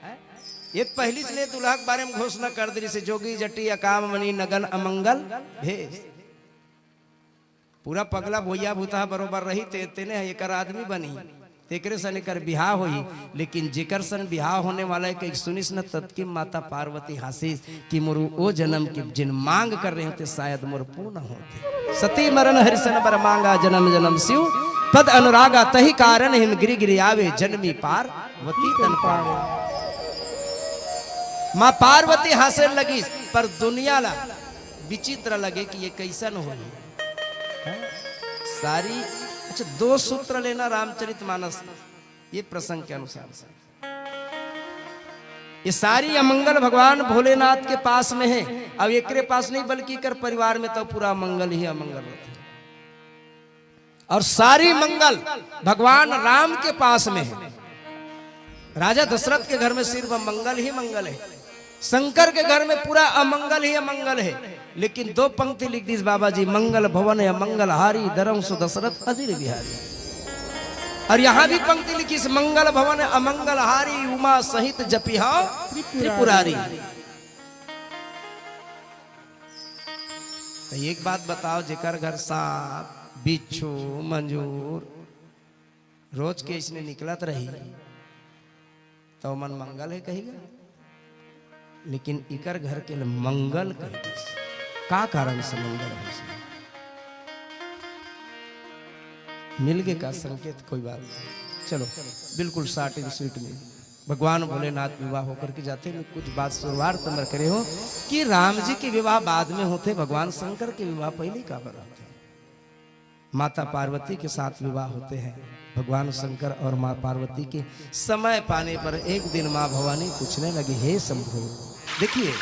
ये त पहिली ले दुल्हा के बारे में घोषणा कर दे, जैसे जोगी जटी अकाम मणि नगन अमंगल भेष। पूरा पगला भोइया भूतहा बरोबर रही, ते, तेने एकर आदमी बनही, तेकरे सन एकर बिहाव होही। लेकिन जेकर सन बिहाव होने वाला है, कहीं सुनिस न, ततकी माता पार्वती हाँसिस कि मोर ओ जन्म के जिन मांग कर रहे हों, ते शायद मोर पूर्ण होथे। सती मरण हरिसन बर मांगा, जन्म जन्म शिव पद अनुरागा, तही कारण हिम गिरि गिरि आवे, जन्मी पार्वती तन पावे। माँ पार्वती हाँसे लगिस, पर दुनिया ला विचित्र लगे कि ये कैसन होही। हैं? सारी, अच्छा, दो सूत्र लेना रामचरित मानस, ये प्रसंग के अनुसार से। ये सारी अमंगल भगवान भोलेनाथ के पास में है। अब एकरे पास नहीं, बल्कि कर परिवार में तो पूरा मंगल ही अमंगल होता है। और सारी मंगल भगवान राम के पास में है। राजा दशरथ के घर में सिर्फ मंगल ही मंगल है, शंकर के घर में पूरा अमंगल ही अमंगल है। लेकिन दो पंक्ति लिख दीस बाबा जी, "मंगल भवन अमंगल हारी, दरंसु दशरथ अजिर बिहारी।" और यहाँ भी पंक्ति लिखिस, "मंगल भवन अमंगल हारी, उमा सहित जपिहा त्रिपुरारी।" तो एक बात बताओ, जेकर घर सांप, बिच्छू, मंजूर रोज के इसने निकलत रही, तो मन मंगल है कहिगा, लेकिन इकर घर के लिए मंगल कह दिस। का कारण से मंगल है इसमें? मिल गए का संकेत? कोई बात नहीं, चलो, बिल्कुल शॉर्ट एंड स्वीट में भगवान भोलेनाथ विवाह होकर के जाते हैं। मैं कुछ बात शुरुआत तो मैं करे हूँ कि राम जी के विवाह बाद में होते, भगवान शंकर के विवाह पहले का बना होते। माता पार्वती के साथ विवाह होते हैं भगवान शंकर और माँ पार्वती के। समय पाने पर एक दिन माँ भवानी पूछने लगी, "हे शंभु, देखिए,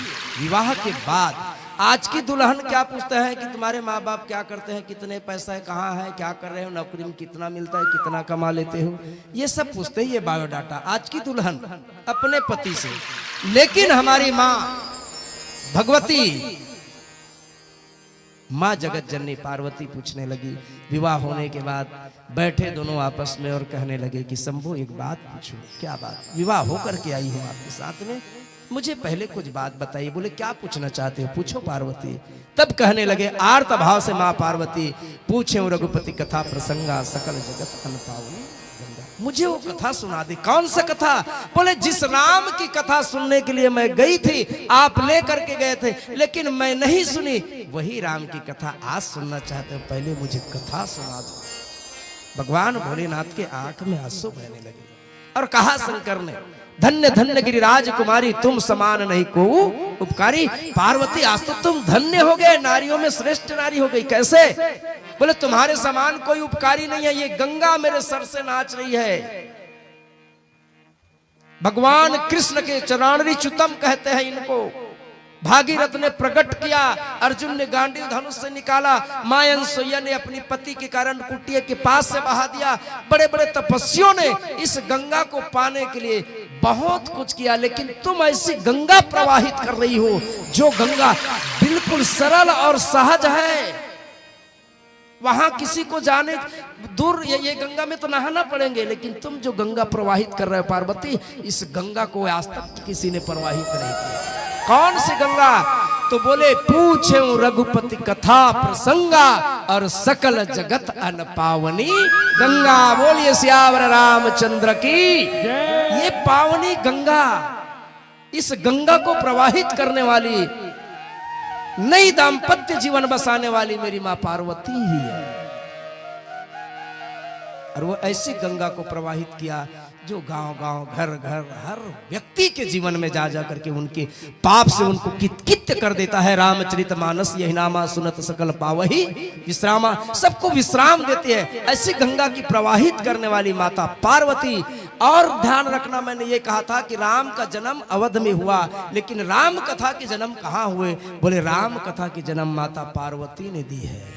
विवाह के बाद आज की दुल्हन क्या पूछता है कि तुम्हारे माँ बाप क्या करते हैं, कितने पैसा है, कहाँ है, क्या कर रहे हो, नौकरी में कितना मिलता है, कितना कमा लेते हो, ये सब पूछते हैं, ये बायोडाटा।" आज की दुल्हन अपने पति से। लेकिन हमारी माँ भगवती, माँ जगत जननी पार्वती पूछने लगी। विवाह होने के बाद बैठे दोनों आपस में और कहने लगे कि शंभु, एक बात पूछो। क्या बात? विवाह होकर के आई हूँ आपके साथ में, मुझे पहले कुछ बात बताइए। बोले, "क्या पूछना चाहते हो, पूछो पार्वती।" तब कहने लगे आर्त भाव से माँ पार्वती, "पूछे रघुपति कथा प्रसंगा, सकल जगत अन पावनी गंगा।" मुझे वो कथा सुना दी। "कौन सा कथा?" बोले, "जिस राम की कथा सुनने के लिए मैं गई थी, आप लेकर के गए थे, लेकिन मैं नहीं सुनी, वही राम की कथा आज सुनना चाहते हो, पहले मुझे कथा सुना दो।" भगवान भोलेनाथ के आंख में आंसू बहने लगे और कहा शंकर ने, "धन्य धन्य गिरिराज कुमारी, तुम समान नहीं को उपकारी।" पार्वती, आज तो तुम धन्य हो गए, नारियों में श्रेष्ठ नारी हो गई। कैसे? बोले, "तुम्हारे समान कोई उपकारी नहीं है, ये गंगा मेरे सर से नाच रही है।" भगवान कृष्ण के चरणारी च्युतम कहते हैं इनको। भागीरथ ने प्रकट किया, अर्जुन ने गांडीव धनुष से निकाला, माँ अनसुईया ने अपनी पति के कारण कुटिया के पास से बहा दिया। बड़े बड़े तपस्वियों ने इस गंगा को पाने के लिए बहुत कुछ किया, लेकिन तुम ऐसी गंगा प्रवाहित कर रही हो, जो गंगा बिल्कुल सरल और सहज है। वहां किसी को जाने, दूर, ये, ये गंगा में तो नहाना पड़ेंगे, लेकिन तुम जो गंगा प्रवाहित कर रहे हो पार्वती, इस गंगा को आज तक किसी ने प्रवाहित नहीं किया। कौन सी गंगा? तो बोले, "पूछे रघुपति कथा प्रसंगा, और सकल जगत अन पावनी गंगा।" बोलिए सियावर रामचंद्र की। ये पावनी गंगा, इस गंगा को प्रवाहित करने वाली, नई दाम्पत्य जीवन बसाने वाली मेरी माँ पार्वती ही है। और वो ऐसी गंगा को प्रवाहित किया, जो गांव-गांव, घर-घर, हर व्यक्ति के जीवन में जा जा करके उनके पाप से उनको कित-कित कर देता है। "रामचरित मानस यहि नामा, सुनत सकल पावहि विश्रामा।" सबको विश्राम देती है। ऐसी गंगा की प्रवाहित करने वाली माता पार्वती। और ध्यान रखना, मैंने ये कहा था कि राम का जन्म अवध में हुआ, लेकिन राम कथा के जन्म कहाँ हुए? बोले, राम कथा के जन्म माता पार्वती ने दी है।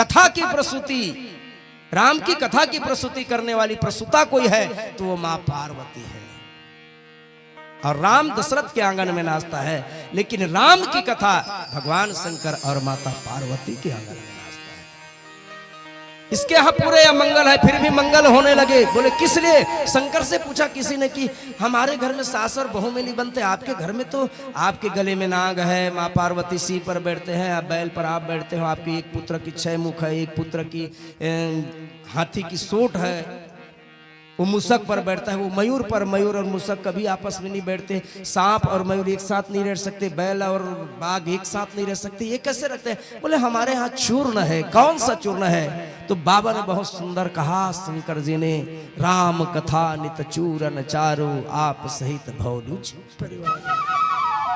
कथा की प्रसूति, राम की कथा की प्रसूति करने वाली प्रसूता कोई है, तो वो माँ पार्वती है। और राम दशरथ के आंगन में नाचता है, लेकिन राम की कथा भगवान शंकर और माता पार्वती के आंगन में नाचता है। इसके यहाँ पूरे अमंगल है, फिर भी मंगल होने लगे। बोले, "किस लिए?" शंकर से पूछा किसी ने कि हमारे घर में सास और बहू में नहीं बनते, आपके घर में तो, आपके गले में नाग है, माँ पार्वती सिंह पर बैठते हैं, आप बैल पर आप बैठते हो, आपके एक पुत्र की छह मुख है, एक पुत्र की, ए, हाथी की सोट है, वो मूसक पर बैठता है, वो मयूर पर, मयूर और मूसक कभी आपस में नहीं बैठते, सांप और मयूर एक साथ नहीं रह सकते, बैल और बाघ एक साथ नहीं रह सकते, ये कैसे रहते हैं? बोले, "हमारे यहाँ चूर्ण है।" "कौन सा चूर्ण है?" तो बाबा ने बहुत सुंदर कहा शंकर जी ने, "राम कथा नित चूरन चारू, आप सहित भौलुज परिवार।"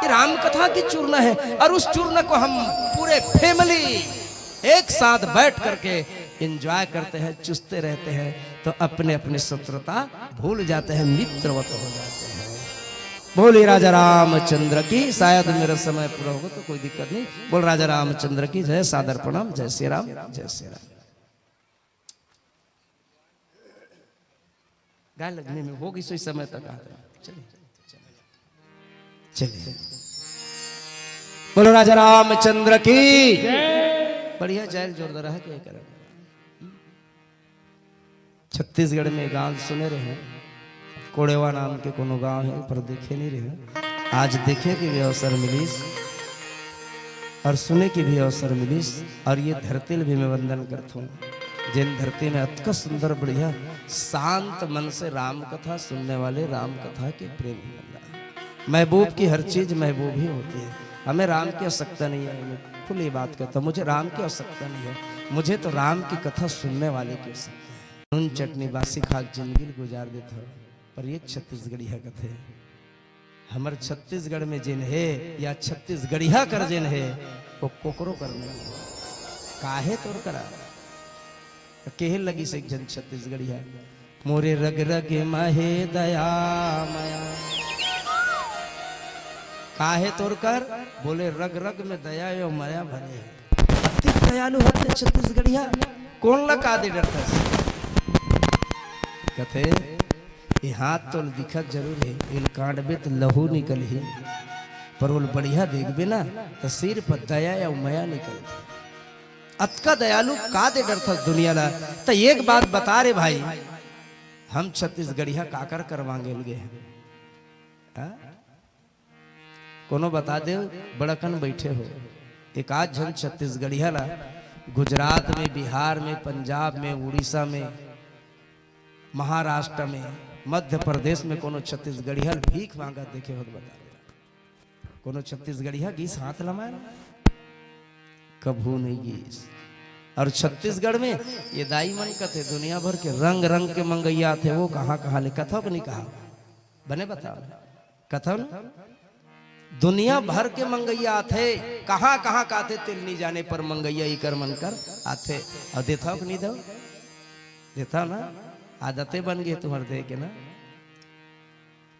ये राम कथा की चूर्ण है, और उस चूर्ण को हम पूरे फैमिली एक साथ बैठ करके एंजॉय करते हैं, चुसते रहते हैं, तो अपने अपने शत्रुता भूल जाते हैं, मित्रवत हो जाते हैं। बोले राजा रामचंद्र की। शायद मेरा समय पूरा होगा तो कोई दिक्कत नहीं। बोल राजा रामचंद्र की जय, सादर प्रणाम, जय श्री राम, जय श्री राम। काय लगने में होगी सोई समय तक आता है। चलिए, चलिए, बोलो राजा रामचंद्र की। बढ़िया जायल जोरदार है, क्या करें। छत्तीसगढ़ में गांव सुने रहे, कोड़ेवा नाम के कोनो गांव है, पर देखे नहीं रहे। आज देखे के भी अवसर मिलिस और सुने के भी अवसर मिलिस, और ये धरती ल भी मैं वंदन करथूं, जिन धरती में अतका सुंदर, बढ़िया, शांत मन से राम कथा सुनने वाले, राम कथा के प्रेमी बन रहा। महबूब की हर चीज महबूब ही होती है। हमें राम की आवश्यकता नहीं है, मैं खुली बात करता हूँ, मुझे राम की आवश्यकता नहीं है, मुझे तो राम की कथा सुनने वाले की आवश्यकता है। नून चटनी बासी खाक जिंदगी ल गुजार देत हव, पर ये छत्तीसगढ़िया कथे। हमर छत्तीसगढ़ में जेन हे या छत्तीसगढ़िया कर जेन हे, वो कोकरो कर नहीं है। काहे तोर करा? केहे लगिस एक झन छत्तीसगढ़िया, मोरे रग रग मा हे दया मया। काहे तोर कर? बोले, रग रग में दया अउ मया भरे हे। अति दयालु हते छत्तीसगढ़िया, कोन ला का दे डरथस? कथे, ये हाथ तो दिखत जरूर हे, एला काटबे त लहू निकलही, पर ओला बढ़िया देखबे ना, त सिर पर दया अउ मया निकलथे। अतका दयालु का दे डरथस दुनिया ला? त एक बात बता रे भाई, हम छत्तीसगढ़िया काकर कर मांगे ल गे हन? हाँ? कोनो बता देव, बड़कन बैठे हो, एक आध झन छत्तीसगढ़िया ला गुजरात में, बिहार में, पंजाब में, उड़ीसा में, महाराष्ट्र में, मध्य प्रदेश में कोनो छत्तीसगढ़िया ला भीख मांगत देखे हो त बता देव। कोनो छत्तीसगढ़िया गिस हाथ लमाए? कभू नहीं गिस। और छत्तीसगढ़ में ये दाई मन कथे, दुनिया भर के रंग रंग के मंगैया आथे, वो कहाँ कहाँ ले, कथव कि नहीं कहा? बने बताओ, कथव ना? दुनिया भर के मंगैया आथे, कहाँ कहाँ का आथे तेल नहीं जाने, पर मंगैया इकर मन कर आथे। और देथव कि नहीं देव? देथव ना? आदते बन गए तुम्हारे दे के ना।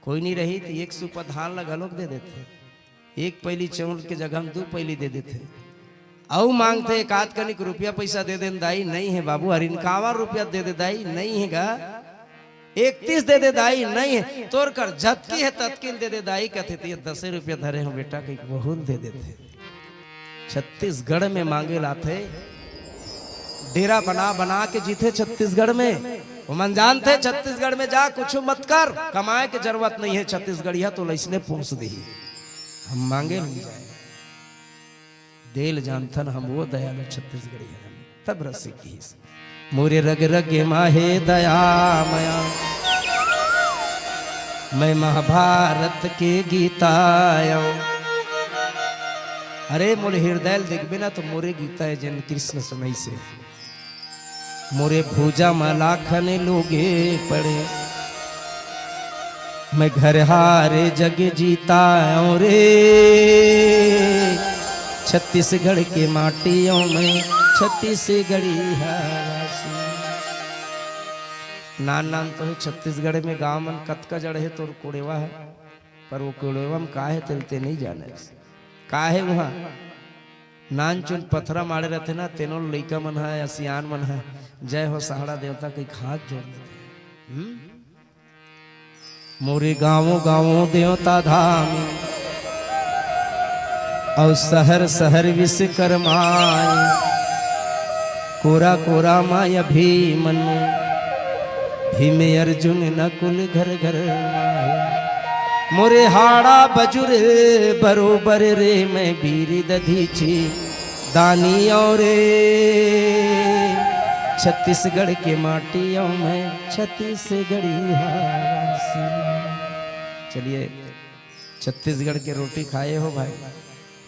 कोई नहीं रही त एक सूपा धान ला घलोक दे देथे, एक पैली चाउर के जगह में दू पैली दे देथे। अउ मांगथे, एक आध कनिक रुपया पैसा दे देन दाई, नहीं हे बाबू, अरे इनकावन रुपया दे दे दाई, नहीं हे गा, इकतीस दे दे दाई, नहीं हे, तोर कर जतकी हे ततकी ल दे दे दाई, कथे त ये दसे रुपया धरे हो बेटा, कहिके वहू ल दे देथे। छत्तीसगढ़ में मांगे ल आथे, डेरा बना बना के जीथे छत्तीसगढ़ में। ओमन जानथे छत्तीसगढ़ में जा कुछ मत कर, कमाए के जरूरत नहीं हे, छत्तीसगढ़िया तोला अइसने पोस देही। हम मांगे ल नइ जाए, दे ल जानथन हम वो दयालु छत्तीसगढ़िया हन। तब रसिक कहिस, मोरे रग रग मा हे दया मया, मैं महाभारत के गीता अयों। अरे मोर हृदय ल देखबे ना त मोरे गीता हे जेन कृष्ण सुनइसे। मोरे भुजा म लाखन लोगे पड़े, मैं घर हारे जग जीता अयों रे। छत्तीसगढ़ के माटी अयों मैं, छत्तीसगढ़िया वासी। नान नान तो हे छत्तीसगढ़ में गांव मन कतका जड़ हे तोर कोड़ेवा हे, पर वो कोड़ेवा में का हे तेल ते नहीं जाने। का हे उहाँ नान चुन पथरा माड़े रथे ना, तेनो लइका मन ह या सियान मन ह, जय हो सहाड़ा देवता कहिके हाथ जोड़ देथे। हम्म? मोरे गाँवों गाँवों देवता धाम, अउ शहर शहर विश्वकर्मा आए। कोरा कोरा मा अभिमन्यु, भीम अर्जुन नकुल घर घर माए। मोरे हाड़ा बजुर बरोबर रे, मैं वीर दधीचि दानी अयों रे। छत्तीसगढ़ के माटी अयों मैं, छत्तीसगढ़िया वासी। चलिए, छत्तीसगढ़ के रोटी खाए हो भाई,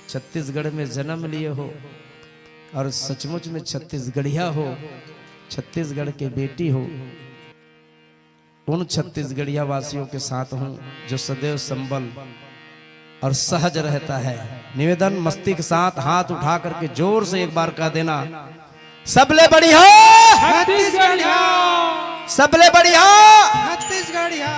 छत्तीसगढ़ में जन्म लिए हो और सचमुच में छत्तीसगढ़िया हो, छत्तीसगढ़ के बेटी हो, उन छत्तीसगढ़िया वासियों के साथ हूँ जो सदैव संबल और सहज रहता है। निवेदन, मस्ती के साथ हाथ उठा करके जोर से एक बार कह देना, सबले बढ़िया, छत्तीसगढ़िया। सबले बढ़िया। छत्तीसगढ़िया।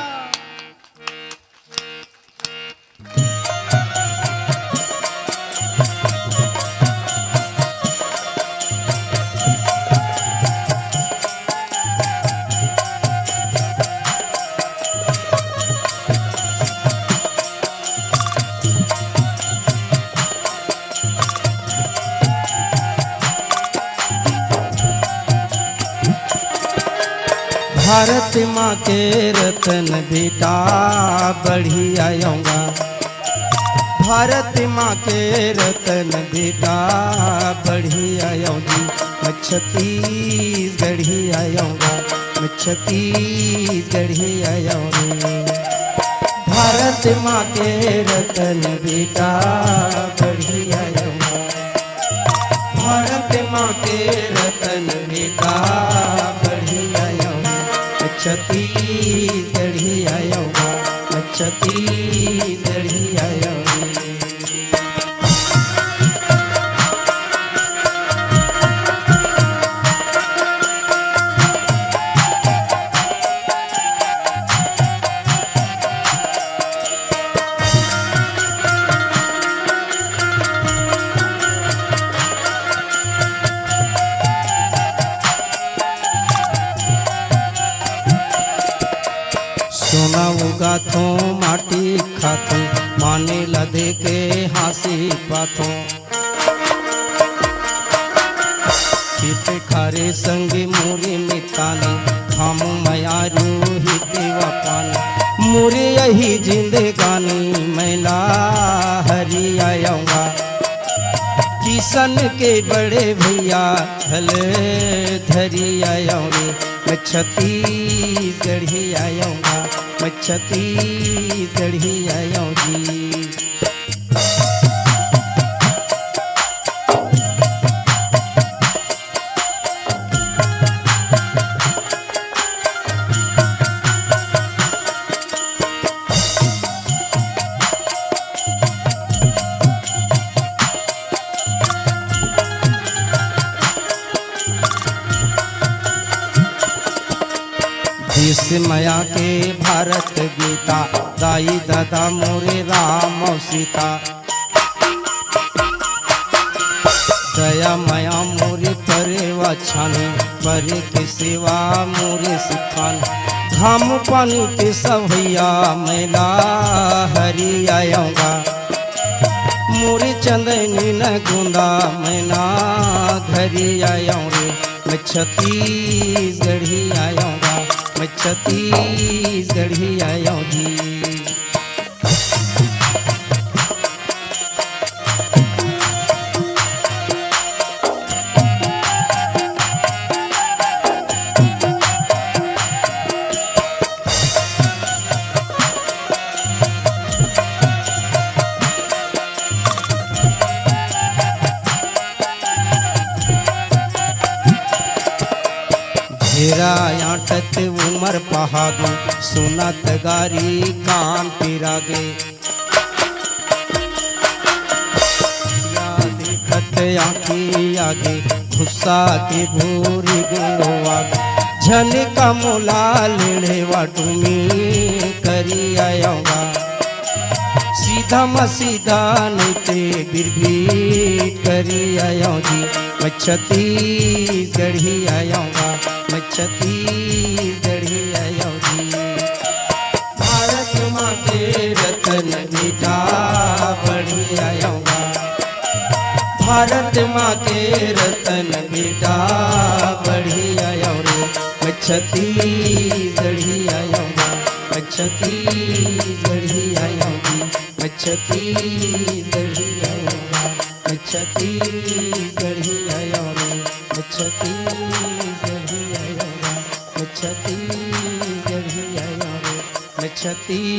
भारत माँ के रतन बेटा बढ़िया आऊंगा। भारत माँ के रतन बेटा बढ़िया आऊंगी। मैं छत्तीसगढ़ी आऊंगा, मैं छत्तीसगढ़ी आऊंगी। भारत माँ के रतन बेटा बढ़िया आऊंगा। भारत माँ के रतन बेटा बढ़िया आऊंगा, मैं छत्तीसगढ़ी आऊंगा, मैं छत्तीसगढ़ी आऊंगा। सोना उगाथों, माटी खाथों, माने ला दे के हाँसी पाथों। खेत खारे संग मोरे मितानी, हम मयारू ही देवा पानी। मोरे यही जिंदगानी, मैं ला हरी आऊंगा। किशन के बड़े भैया हल धरी आऊंगी। मैं छत्तीसगढ़ी आऊंगा, मैं छत्तीसगढ़ी आऊंगी। देश मया के भारत गीता, दाई ददा मोरे राम अउ सीता। दया मया मोरे परे वछानी, परे के सेवा मोरे सिखानी। घाम पानी के सवैया मैं ला हरी आऊंगा। मोरे चंदनी न गुंदा मैं ना घरी आऊं रे। मैं छत्तीसगढ़ी आऊंगा, मैं छत्तीसगढ़ी आऊं जी। घेरा आंटत उमर पहागे, सुनत गारी कान पिरागे। या देखत आँखी आगे, गुस्सा के भूरी गुंगो आगे। झन का मोला लेड़े वाटुमी करी आयोगा। सीधा म सीधा नइते बिरबीट करी आयो जी। मैं छत्तीसगढ़ी आयोगा, मैं छत्तीसगढ़ी आयो जी। भारत माँ के रतन बेटा बढ़िया आऊंगा। भारत माँ के रतन बेटा बढ़िया आऊंगा। मैं छत्तीसगढ़ी आऊंगा, मैं छत्तीसगढ़ी आऊंगी। मैं छत्तीसगढ़ी आऊंगा, मैं छत्तीसगढ़ी आऊंगा, मैं छत्तीसगढ़ी आऊंगा। मैं छत्तीसगढ़िया रे, मैं छत्तीसगढ़िया।